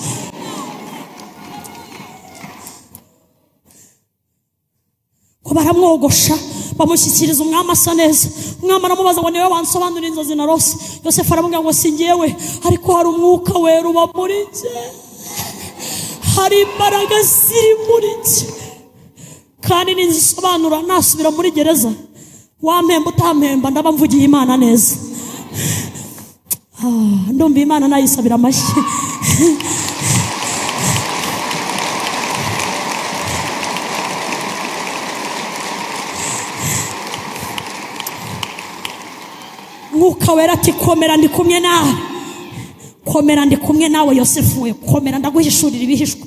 Ko baramwogosha, bamushyikiriza umwami asa neza. Umwami aramubaza ngo niwe wansobanurira inzozi narose? Yosefu aramubwira ngo si njyewe, ariko hari umwuka wera uba muri njye, hari imbaraga ziri muri njye, kandi ninzisobanura nasubira muri gereza, wampemba utampemba ndaba mvugiye Imana neza. Ndumva Imana nayisabira amashyi. Mwuka wera ati komera ndi kumwe nawe, komera ndi kumwe nawe Yosefu we, komera ndaguhishurira ibihishwe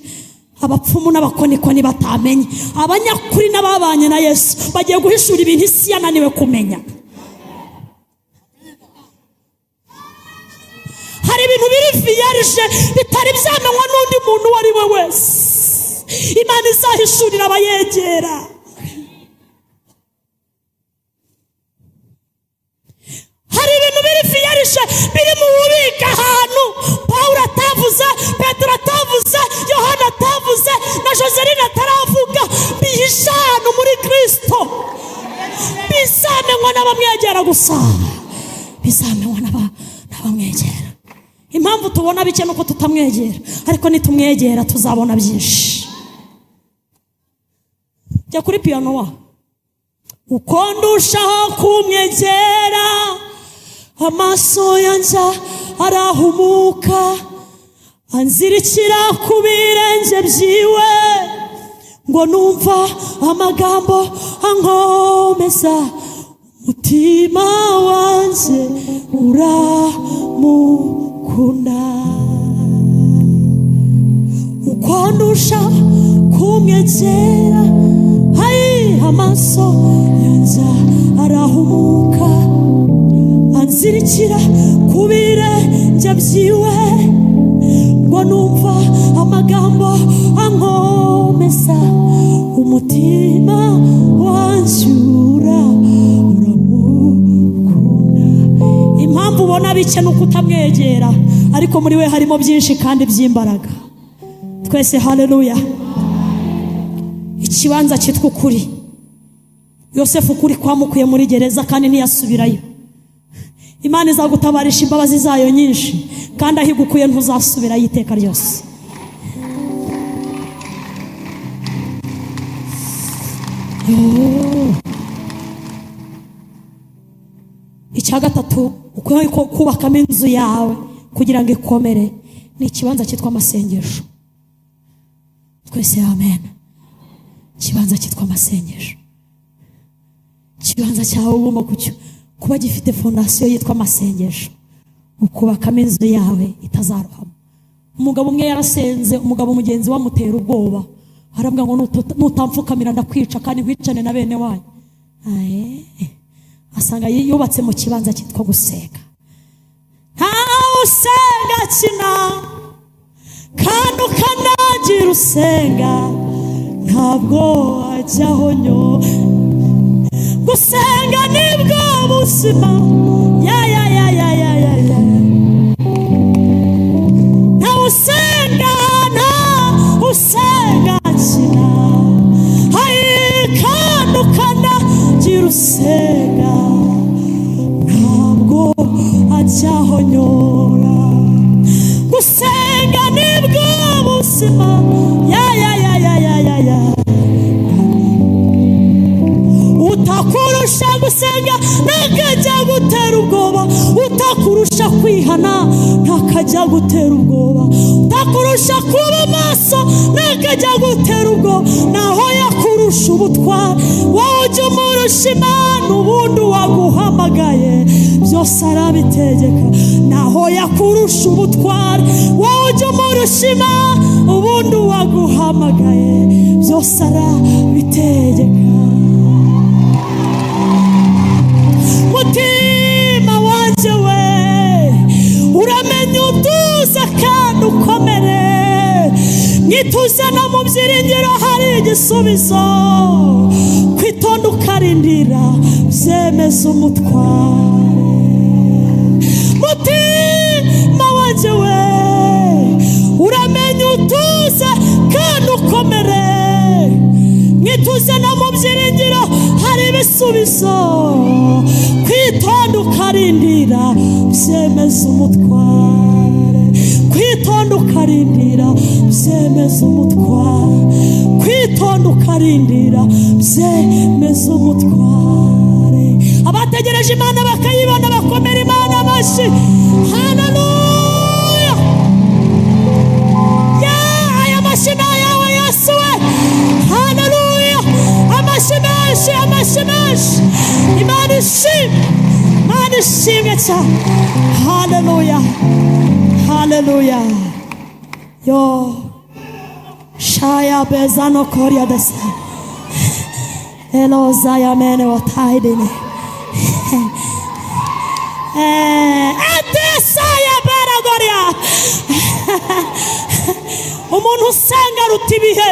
abapfumu n'abakonikoni batamenye. Abanyakuri n'ababanye na Yesu bagiye guhishura ibintu isi yananiwe kumenya. Hari ibintu biri vierge bitari byamenywa n'undi muntu uwo ari we wese. Imana izahishurira abayegera. Hari ibintu biri vierge biri mu bubiko ahantu Pawulo atavuze, Petero atavuze, Yohana atavuze. gusa bizamenywa n'abamwegera. Impamvu tubona bike nuko tutamwegera, ariko nitumwegera tuzabona byinshi. Jya kuri piano wa uko ndushaho kumwegera, amaso yanjye arahumuka, anzirikira ku birenge byiwe, ngo numva amagambo ankomeza, umutima wanjye uramukunda. Uko ndusha kumwegera, hayi amaso yanjye arahumuka, anzirikira ku birenge byiwe, ngo numva amagambo ankomeza, umutima wanjye uramukunda. Impamvu ubona bike nuko utamwegera, ariko muri we harimo byinshi kandi by'imbaraga. Twese haleluya. Ikibanza cyitwa ukuri. Yosefu ukuri kwamukuye muri gereza kandi ntiyasubirayo. Imana izagutabarisha imbabazi zayo nyinshi, kandi aho igukuye ntuzasubirayo iteka ryose. Icya gatatu ukwiye kubakamo inzu yawe kugira ngo ikomere ni ikibanza cyitwa amasengesho. Twese amen. Ikibanza cyitwa amasengesho, ikibanza cyawe ugomba kuba gifite fondasiyo yitwa amasengesho, ukubakamo inzu yawe itazarohama. Umugabo umwe yarasenze, umugabo mugenzi we amutera ubwoba, arambwira ngo nutampfukamira ndakwica kandi nkwicane na bene wanyu. Asanga yubatse mu kibanza cyitwa gusenga. Ntawe usenga akina, kandi ukanagira usenga ntabwo ajyaho nyo. Gusenga nibwo buzima. Ya ya ya ya ya ya ya. Ntawe usenga, ntawe usenga akina, hayi kandi ukanagira usenga ntabwo ajyaho nyora. Gusenga nibwo buzima. Ya ya ya ya ya ya ya. Utakurusha gusenga ntakajya gutera ubwoba, utakurusha kwihana ntakajya gutera ubwoba, utakurusha kuba maso ntakajya gutera ubwoba, naho yakurusha ubutwari wowe ujya umurusha Imana, ubundi waguhamagaye byose arabitegeka. Naho yakurusha ubutwari wowe ujya umurusha Imana, ubundi waguhamagaye byose arabitegeka. Mutima wanjye we uramenye utuze kandi ukomere, mwituze no mu byiringiro hari igisubizo, kwitonda ukarindira byemeza umutware. Mutima wanjye we uramenye utuze kandi ukomere, mwituze no mu byiringiro hari ibisubizo, kwitonda ukarindira byemeza umutware. Kwitonda ukarindira byemeza umutware. Kwitonda ukarindira byemeza umutware. Abategereje Imana bakayibona bakomera Imana amashyi. Haleluya. Ya aya mashyi ni ayawe Yesu we. Haleluya. Amashyi menshi, amashyi menshi. Imana ishimwe, Imana ishimwe cyane. Haleluya, haleluya. Yo shaya bezano koria desa eloza ya mene wataidine adesa ya baragoria. Umuntu usenga aruta ibihe,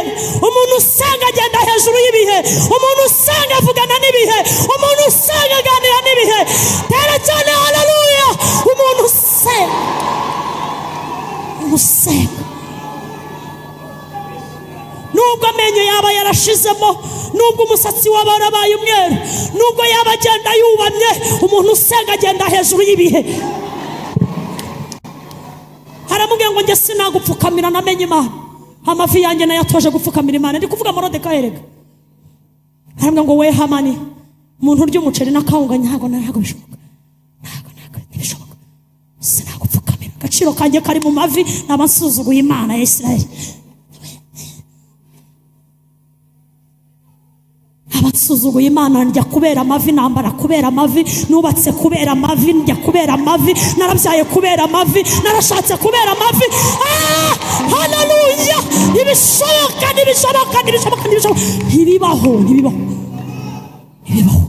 umuntu usenga agenda hejuru y'ibihe, umuntu usenga avugana n'ibihe, umuntu usenga aganira n'ibihe. Tera cyane haleluya. Umuntu usenga, umuntu usenga. Nubwo amenyo yaba yarashizemo, nubwo umusatsi waba warabaye umweru, nubwo yaba agenda yubamye, umuntu usenga agenda hejuru y'ibihe. Aramubwira ngo njye sinagupfukamira, namenye Imana, amavi yanjye nayatoje gupfukamira Imana. Ndi kuvuga Moridekayi erega. Aramubwira ngo we Hamani, umuntu urya umuceri n'akawunga, ntabwo bishoboka, ntabwo ntibishoboka, sinagupfukamira, agaciro kanjye kari mu mavi, naba nsuzuguye Imana ya Isirayeli. Abasuzuguye Imana, njya kubera amavi, nambara kubera amavi, nubatse kubera amavi, njya kubera amavi, narabyaye kubera amavi, narashatse kubera amavi. Haleluya! Ntibishoboka, ntibishoboka, ntibishoboka, ntibishoboka, ntibibaho, ntibibaho, ntibibaho.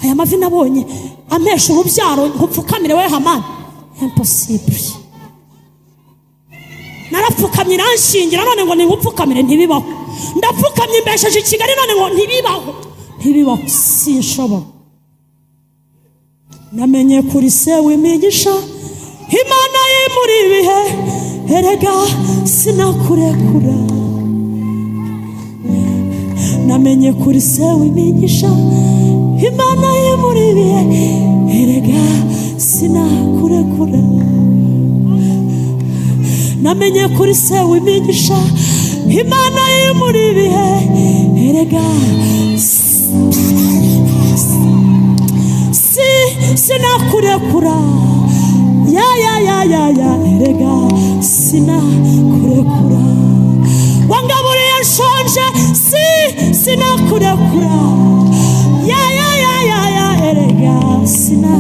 Aya mavi nabonye ampesha urubyaro, nkupfukamire we Hamani, impossible. Narapfukamye iranshingira, none ngo ningupfukamire, ntibibaho. Ndapfukamye mbesheje i Kigali, none ngo ntibibaho, ntibibaho, sinshobora. Namenye kuri se w'imigisha, Imana ye muri ibihe, erega sinakurekura. Namenye kuri se w'imigisha, Imana ye muri ibihe, erega sinakurekura. Namenye kuri se w'imigisha, Imana ye muri ibihe, erega sinakurekura. Ya ya ya ya ya, erega sinakurekura. Wangaburiye nshonje, sinakurekura. Ya ya ya ya ya, erega sina.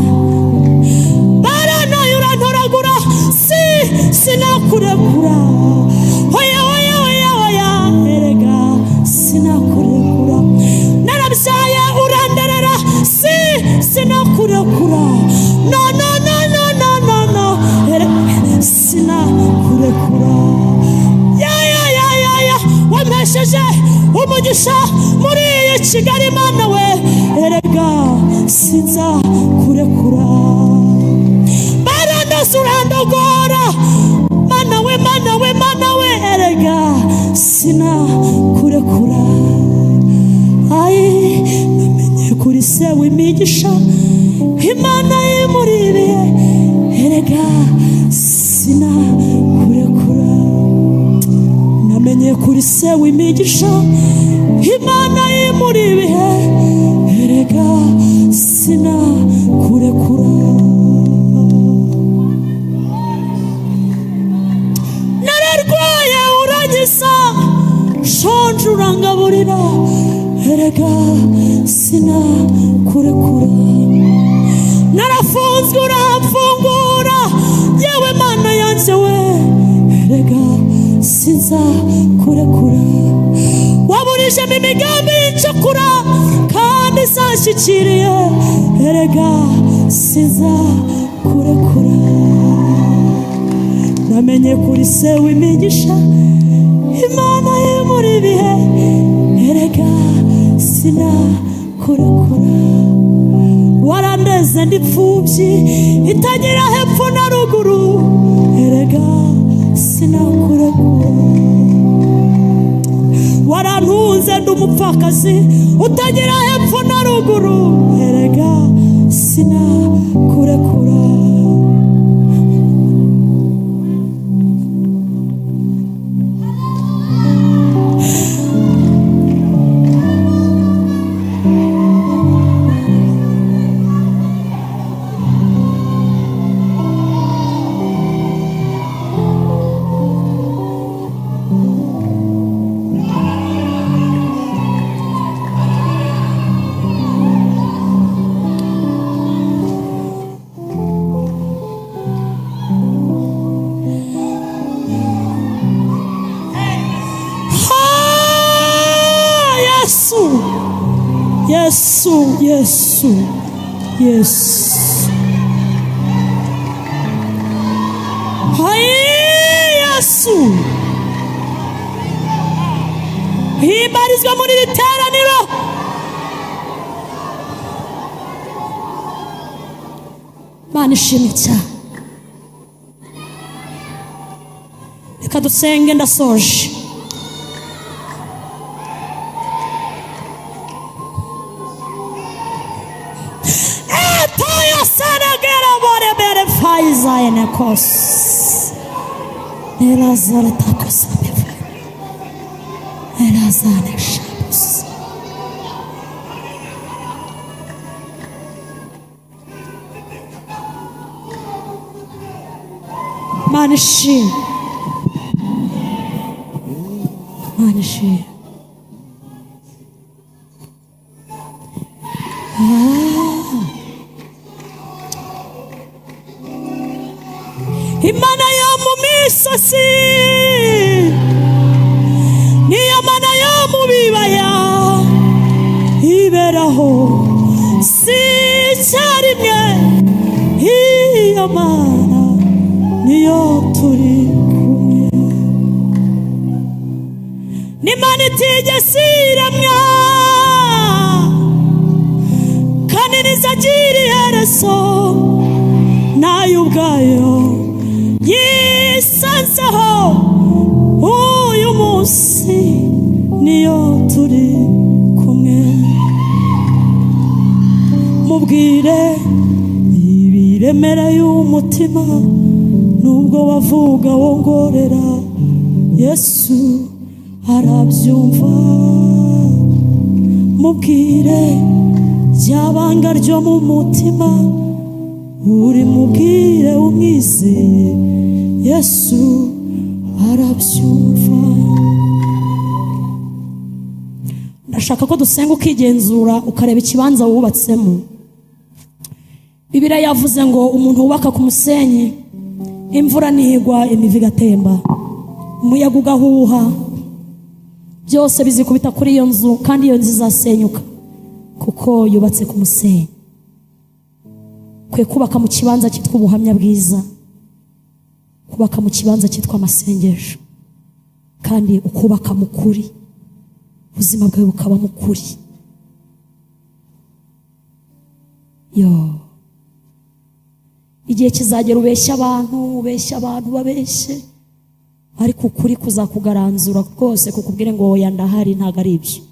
Baranaye urantoragura, sinakurekura. Oya oya oya oya, erega sinakurekura. Narabyaye uranderera, sinakurekura. No no no no no no no, erega sinakurekura. Ya ya ya ya ya, wampesheje umugisha muri iyi Kigali, Mana we, erega sinza kurekura. Barandoza urandogora, Mana we, Mana we, Mana we, erega sinakurekura. Ai, namenye kuri se w'imigisha, Imana ye muri ibihe, erega sinakurekura. Namenye kuri se w'imigisha, Imana ye muri ibihe, erega sinakurekura. Nararwaye urankiza, nshonje urangaburira, erega sinakurekura. Narafunzwe uramfungura, yewe Mana yanjye we, erega sinzakurekura. Waburijemo imigambi y'incakura kandi zanshyikiriye, erega sinzakurekura. Namenye kuri se w'imigisha, Imana ye muri ibihe, erega sinakurekura. Warandeze ndi imfubyi itagira hepfo na ruguru, erega sinakurekura. Warantunze ndi umupfakazi utagira hepfo na ruguru, erega sinakurekura. Yesu, Yesu, Yesu. Hai Yesu. Himbarizwa muri iri teraniro. Mana ishimwe cyane. Reka dusenge, ndasoje. Izayenekos Elazaratakos Elazaneshabos. Mana ishimwe, Mana ishimwe. Imana yo mu misozi niyo mana yo mu bibaya iberaho si icyarimwe, iyo mana niyo turi kumwe. N'Imana itigeze iremwa kandi ntizagira iherezo, nayo ubwayo yisanzeho uyu munsi niyo turi kumwe. Mubwire ibiremera y'umutima nubwo bavuga wongorera, Yesu arabyumva. Mubwire ryabanga ryo mu mutima uri, mubwire umwizeye, Yesu arabyumva. Ndashaka ko dusenga ukigenzura ukareba ikibanza wubatsemo. Bibiliya yavuze ngo umuntu wubaka ku musenyi, imvura ntigwa, imivu igatemba, umuyaga ugahuha, byose bizikubita kuri iyo nzu, kandi iyo nzu izasenyuka kuko yubatse ku musenyi. Kwe kubaka mu kibanza cyitwa ubuhamya bwiza, kubaka mu kibanza cyitwa amasengesho, kandi ukubaka mu kuri, ubuzima bwawe bukaba mu kuri. Yo, igihe kizagera ubeshya abantu, ubeshya abantu babeshye, ariko ukuri kuzakugaranzura rwose, kukubwire ngo oya ndahari, ntago ari ibyo.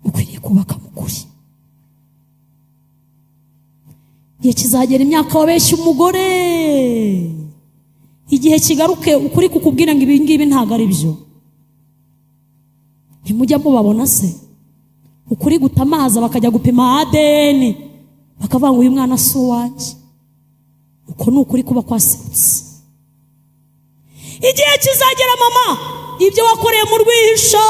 Ukwiriye kubaka mu kuri. Igihe kizagera imyaka wabeshya umugore, igihe kigaruke ukuri kukubwira ngo ibi ngibi ntago ari byo. Ntimujya mubabona se? Ukuri gutamaza bakajya gupima ADN bakavuga ngo uyu mwana si uwanjye. Uko ni ukuri kuba kwaserutse. Igihe kizagera mama, ibyo wakoreye mu rwihisho.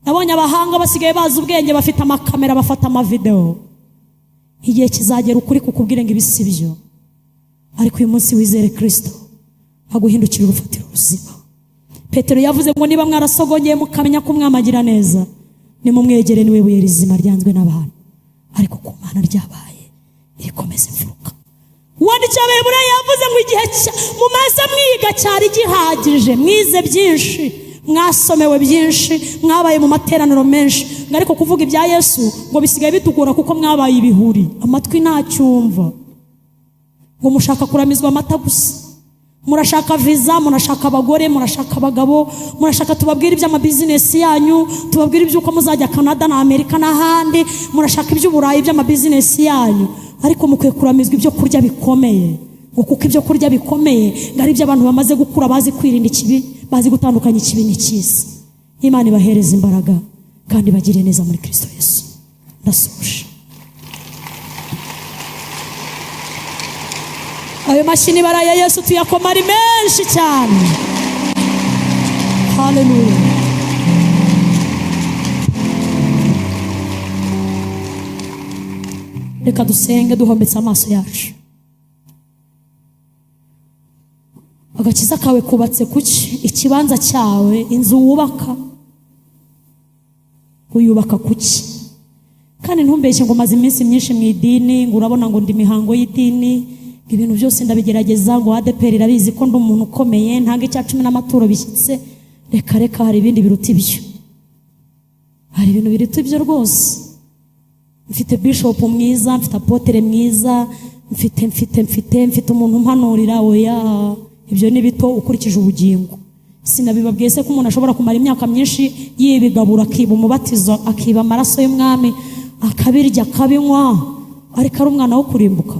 Nabonye abahanga basigaye bazi ubwenge, bafite amakamera, bafata amavideo. Igihe kizagera ukuri kukubwira ngo ibi si byo, ariko uyu munsi wizere Kristo aguhindukira urufatiro ruzima. Petero yavuze ngo niba mwarasogongeye mukamenya ko umwami agira neza, nimumwegere, niwe buye rizima ryanzwe n'abantu, ariko ku Mana ryabaye irikomeza imfuruka. Uwandikiye Abaheburayo yavuze ngo igihe mumaze mwiga cyari gihagije, mwize byinshi, mwasomewe byinshi, mwabaye mu materaniro menshi, ariko kuvuga ibya Yesu ngo bisigaye bitugora kuko mwabaye ibihuri, amatwi ntacyumva. Ngo mushaka kuramizwa amata gusa, murashaka visa, murashaka abagore, murashaka abagabo, murashaka tubabwire iby'amabizinesi yanyu, tubabwire iby'uko muzajya Canada na Amerika n'ahandi, murashaka iby'Uburayi by'amabizinesi yanyu, ariko mukwiye kuramizwa ibyo kurya bikomeye. Ngo kuko ibyo kurya bikomeye ngo ari iby'abantu bamaze gukura, bazi kwirinda ikibi, bazi gutandukanya ikibi n'ikiza. Imana ibahereze imbaraga kandi bagire neza muri Kristo Yesu. Ndasoje. Ayo mashini baraya Yesu tuyakoma ari menshi cyane. Haleluya. Reka dusenge duhometse amaso yacu. Agakiza kawe kubatse kuki? Ikibanza cyawe, inzu wubaka, uyubaka kuki? Kandi ntumbeshye ngo maze iminsi myinshi mu idini, ngo urabona ngo ndi mihango y'idini, ibintu byose ndabigerageza, ngo ADPR irabizi ko ndi umuntu ukomeye, ntanga icya 10 n'amaturo bishyitse. Reka reka, hari ibindi biruta ibyo, hari ibintu biruta ibyo rwose. Mfite bishop mwiza, mfite apotere mwiza, mfite mfite mfite mfite umuntu umpanurira. Oya, ibyo ni bito ukurikije ubugingo. Sinabibabwiye se ko umuntu ashobora kumara imyaka myinshi yibigabura, akiba umubatizo, akiba amaraso y'umwami, akabirya akabinywa, ariko ari umwana wo kurimbuka.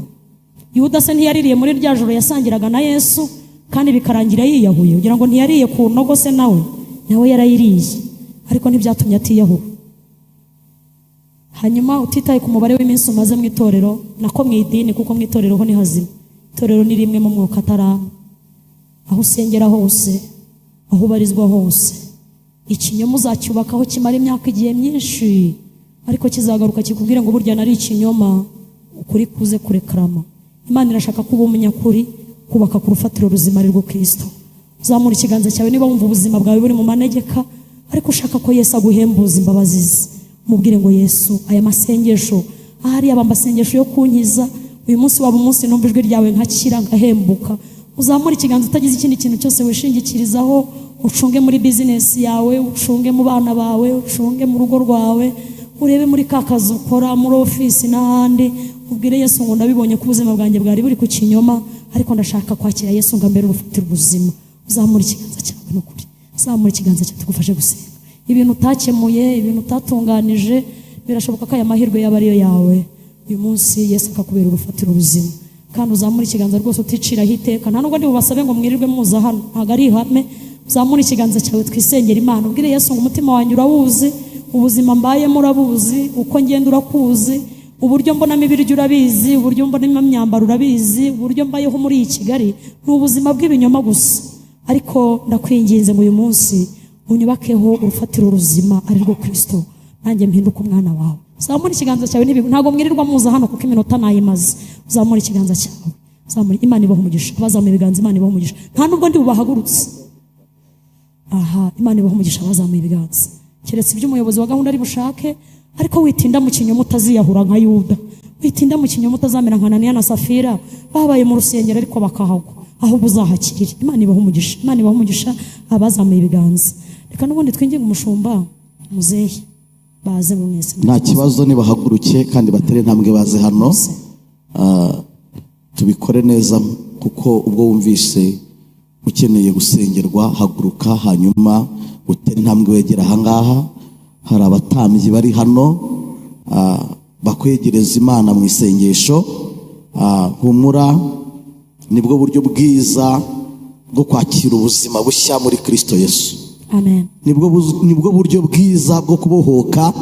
Yuda se ntiyaririye muri rya joro yasangiraga na Yesu, kandi bikarangira yiyahuye? Ugira ngo ntiyariye ku nogo se? Nawe yarayiriye, ariko ntibyatumye atiyahura. Hanyuma utitaye ku mubare w'iminsi umaze mu itorero, nako mu idini, kuko mu itorero ho ni hazima. Itorero ni rimwe mu mwuka atarama. Aho usengera hose, aho ubarizwa hose, ikinyoma uzacyubakaho kimara imyaka igihe myinshi, ariko kizagaruka kikubwire ngo burya nari ikinyoma, ukuri kuze kurekarama. Imana irashaka kuba umunyakuri, kubaka ku rufatiro ruzima ari rwo Kristo. Uzamura ikiganza cyawe niba wumva ubuzima bwawe buri mu manegeka, ariko ushaka ko Yesu aguhembuza imbabazi ze. Mubwire ngo Yesu, aya masengesho ahari aba masengesho yo kunkiza, uyu munsi waba umunsi numva ijwi ryawe nkakira ngahembuka. Uzamura ikiganza utagize ikindi kintu cyose wishingikirizaho, ucunge muri business yawe, ucunge mu bana bawe, ucunge mu rugo rwawe, urebe muri ka kazi ukora, muri ofisi n'ahandi. Ubwire Yesu ngo ndabibonye ko ubuzima bwanjye bwari buri ku kinyoma, ariko ndashaka kwakira Yesu ngo ambere urufatiro ubuzima. Uzamura ikiganza cyawe n'ukuri, uzamura ikiganza cyawe tugufashe gusenga. Ibintu utakemuye, ibintu utatunganije, birashoboka ko aya mahirwe yaba ariyo yawe uyu munsi, Yesu akakubera urufatiro ubuzima. Kandi uzamura ikiganza rwose uticiraho iteka, nta nubwo ndi bubasabe ngo mwirirwe muza hano, ntabwo ari ihame. Uzamura ikiganza cyawe twisengera Imana, ubwire Yesu ngo umutima wanjye urawuzi, ubuzima mbayemo urabuzi, uko ngenda urakuzi, uburyo mbonamo ibiryo urabizi, uburyo mbonamo imyambaro urabizi, uburyo mbayeho muri iyi Kigali ni ubuzima bw'ibinyoma gusa, ariko ndakwinginze ngo uyu munsi unyubakeho urufatiro ruzima ari rwo Kristo, nanjye mpinduke umwana wawe. Uzamura ikiganza cyawe, ntabwo mwirirwa muza hano kuko iminota nayimaze. Uzamura ikiganza cyawe, uzamura. Imana ibaha umugisha, abazamuye ibiganza Imana ibaha umugisha, nta nubwo ndi bubahagurutse. Aha, Imana ibaha umugisha abazamuye ibiganza, keretse ibyo umuyobozi wa gahunda ari bushake. Ariko witinda mu kinyoma utaziyahura nka Yuda, witinda mu kinyoma utazamera nka Ananiya na Safira babaye mu rusengero ariko bakahagwa, ahubwo uzahakirire. Imana ibaha umugisha, Imana ibaha umugisha abazamuye ibiganza. Reka n'ubundi twinginge umushumba muzehe baze mu mwese. Nta kibazo, nibahaguruke kandi batere intambwe baze hano, tubikore neza, kuko ubwo wumvise ukeneye gusengerwa haguruka, hanyuma utere intambwe wegera ahangaha. Hari abatambyi bari hano bakwegereza Imana mu isengesho. Humura, nibwo buryo bwiza bwo kwakira ubuzima bushya muri Kristo Yesu. Amen. Nibwo buryo bwiza bwo kubohoka,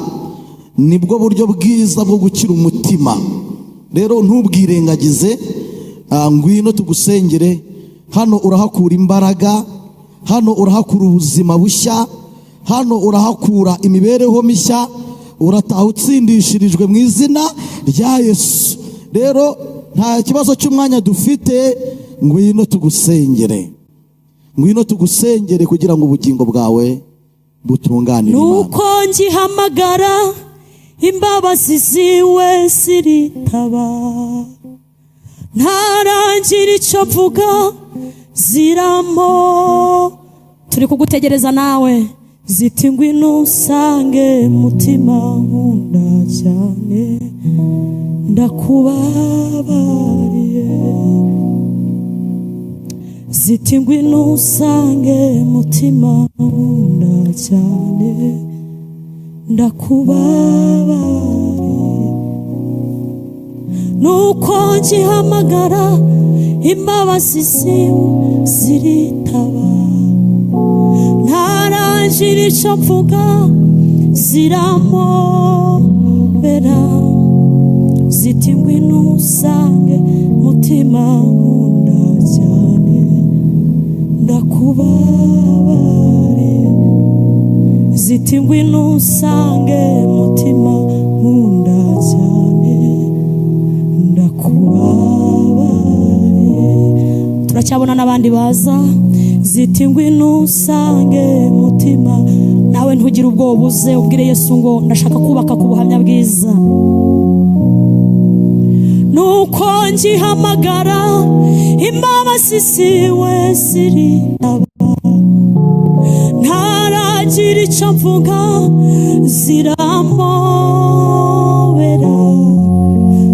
nibwo buryo bwiza bwo gukira umutima. Rero ntubwirengagize, ngwino tugusengere. Hano urahakura imbaraga, hano urahakura ubuzima bushya, hano urahakura imibereho mishya, urataha utsindishirijwe mu izina rya Yesu. Rero nta kibazo cy'umwanya dufite, ngwino tugusengere, ngwino tugusengere kugira ngo ubugingo bwawe butunganire Imana. Nuko ngihamagara imbabazi ziwe ziritaba, ntarangira icyo mvuga ziramo. Turi kugutegereza nawe, ziti ngwino usange mutima nkunda cyane, ndakubabariye. Ziti ngwino usange mutima nkunda cyane, ndakubabariye. Nuko ngihamagara imbabazi ziwe ziritaba, ntarangira icyo mvuga ziramobera. Ziti ngwino usange mutima nkunda cyane, ndakubabariye. Ziti ngwino usange mutima nkunda cyane, ndakubabariye. Turacyabona n'abandi baza. Ziti ngwino usange mutima. Nawe ntugire ubwoba, uze ubwire Yesu ngo ndashaka kubaka ku buhamya bwiza. Nuko ngihamagara imbabazi ziwe ziritaba, ntaragira icyo mvuga ziramobera.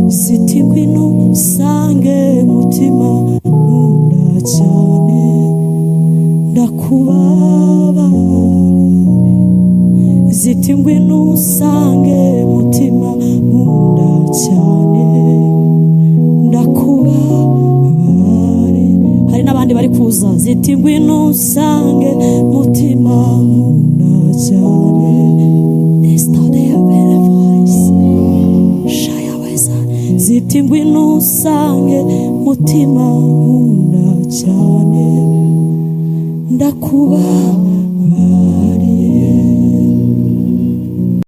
Ziti ngwino usange mutima nkunda cyane, ndakubabariye. Ziti ngwino usange mutima kuza ziti ngwino usange mutima nkunda cyane. Ziti ngwino usange mutima nkunda cyane, ndakubabariye.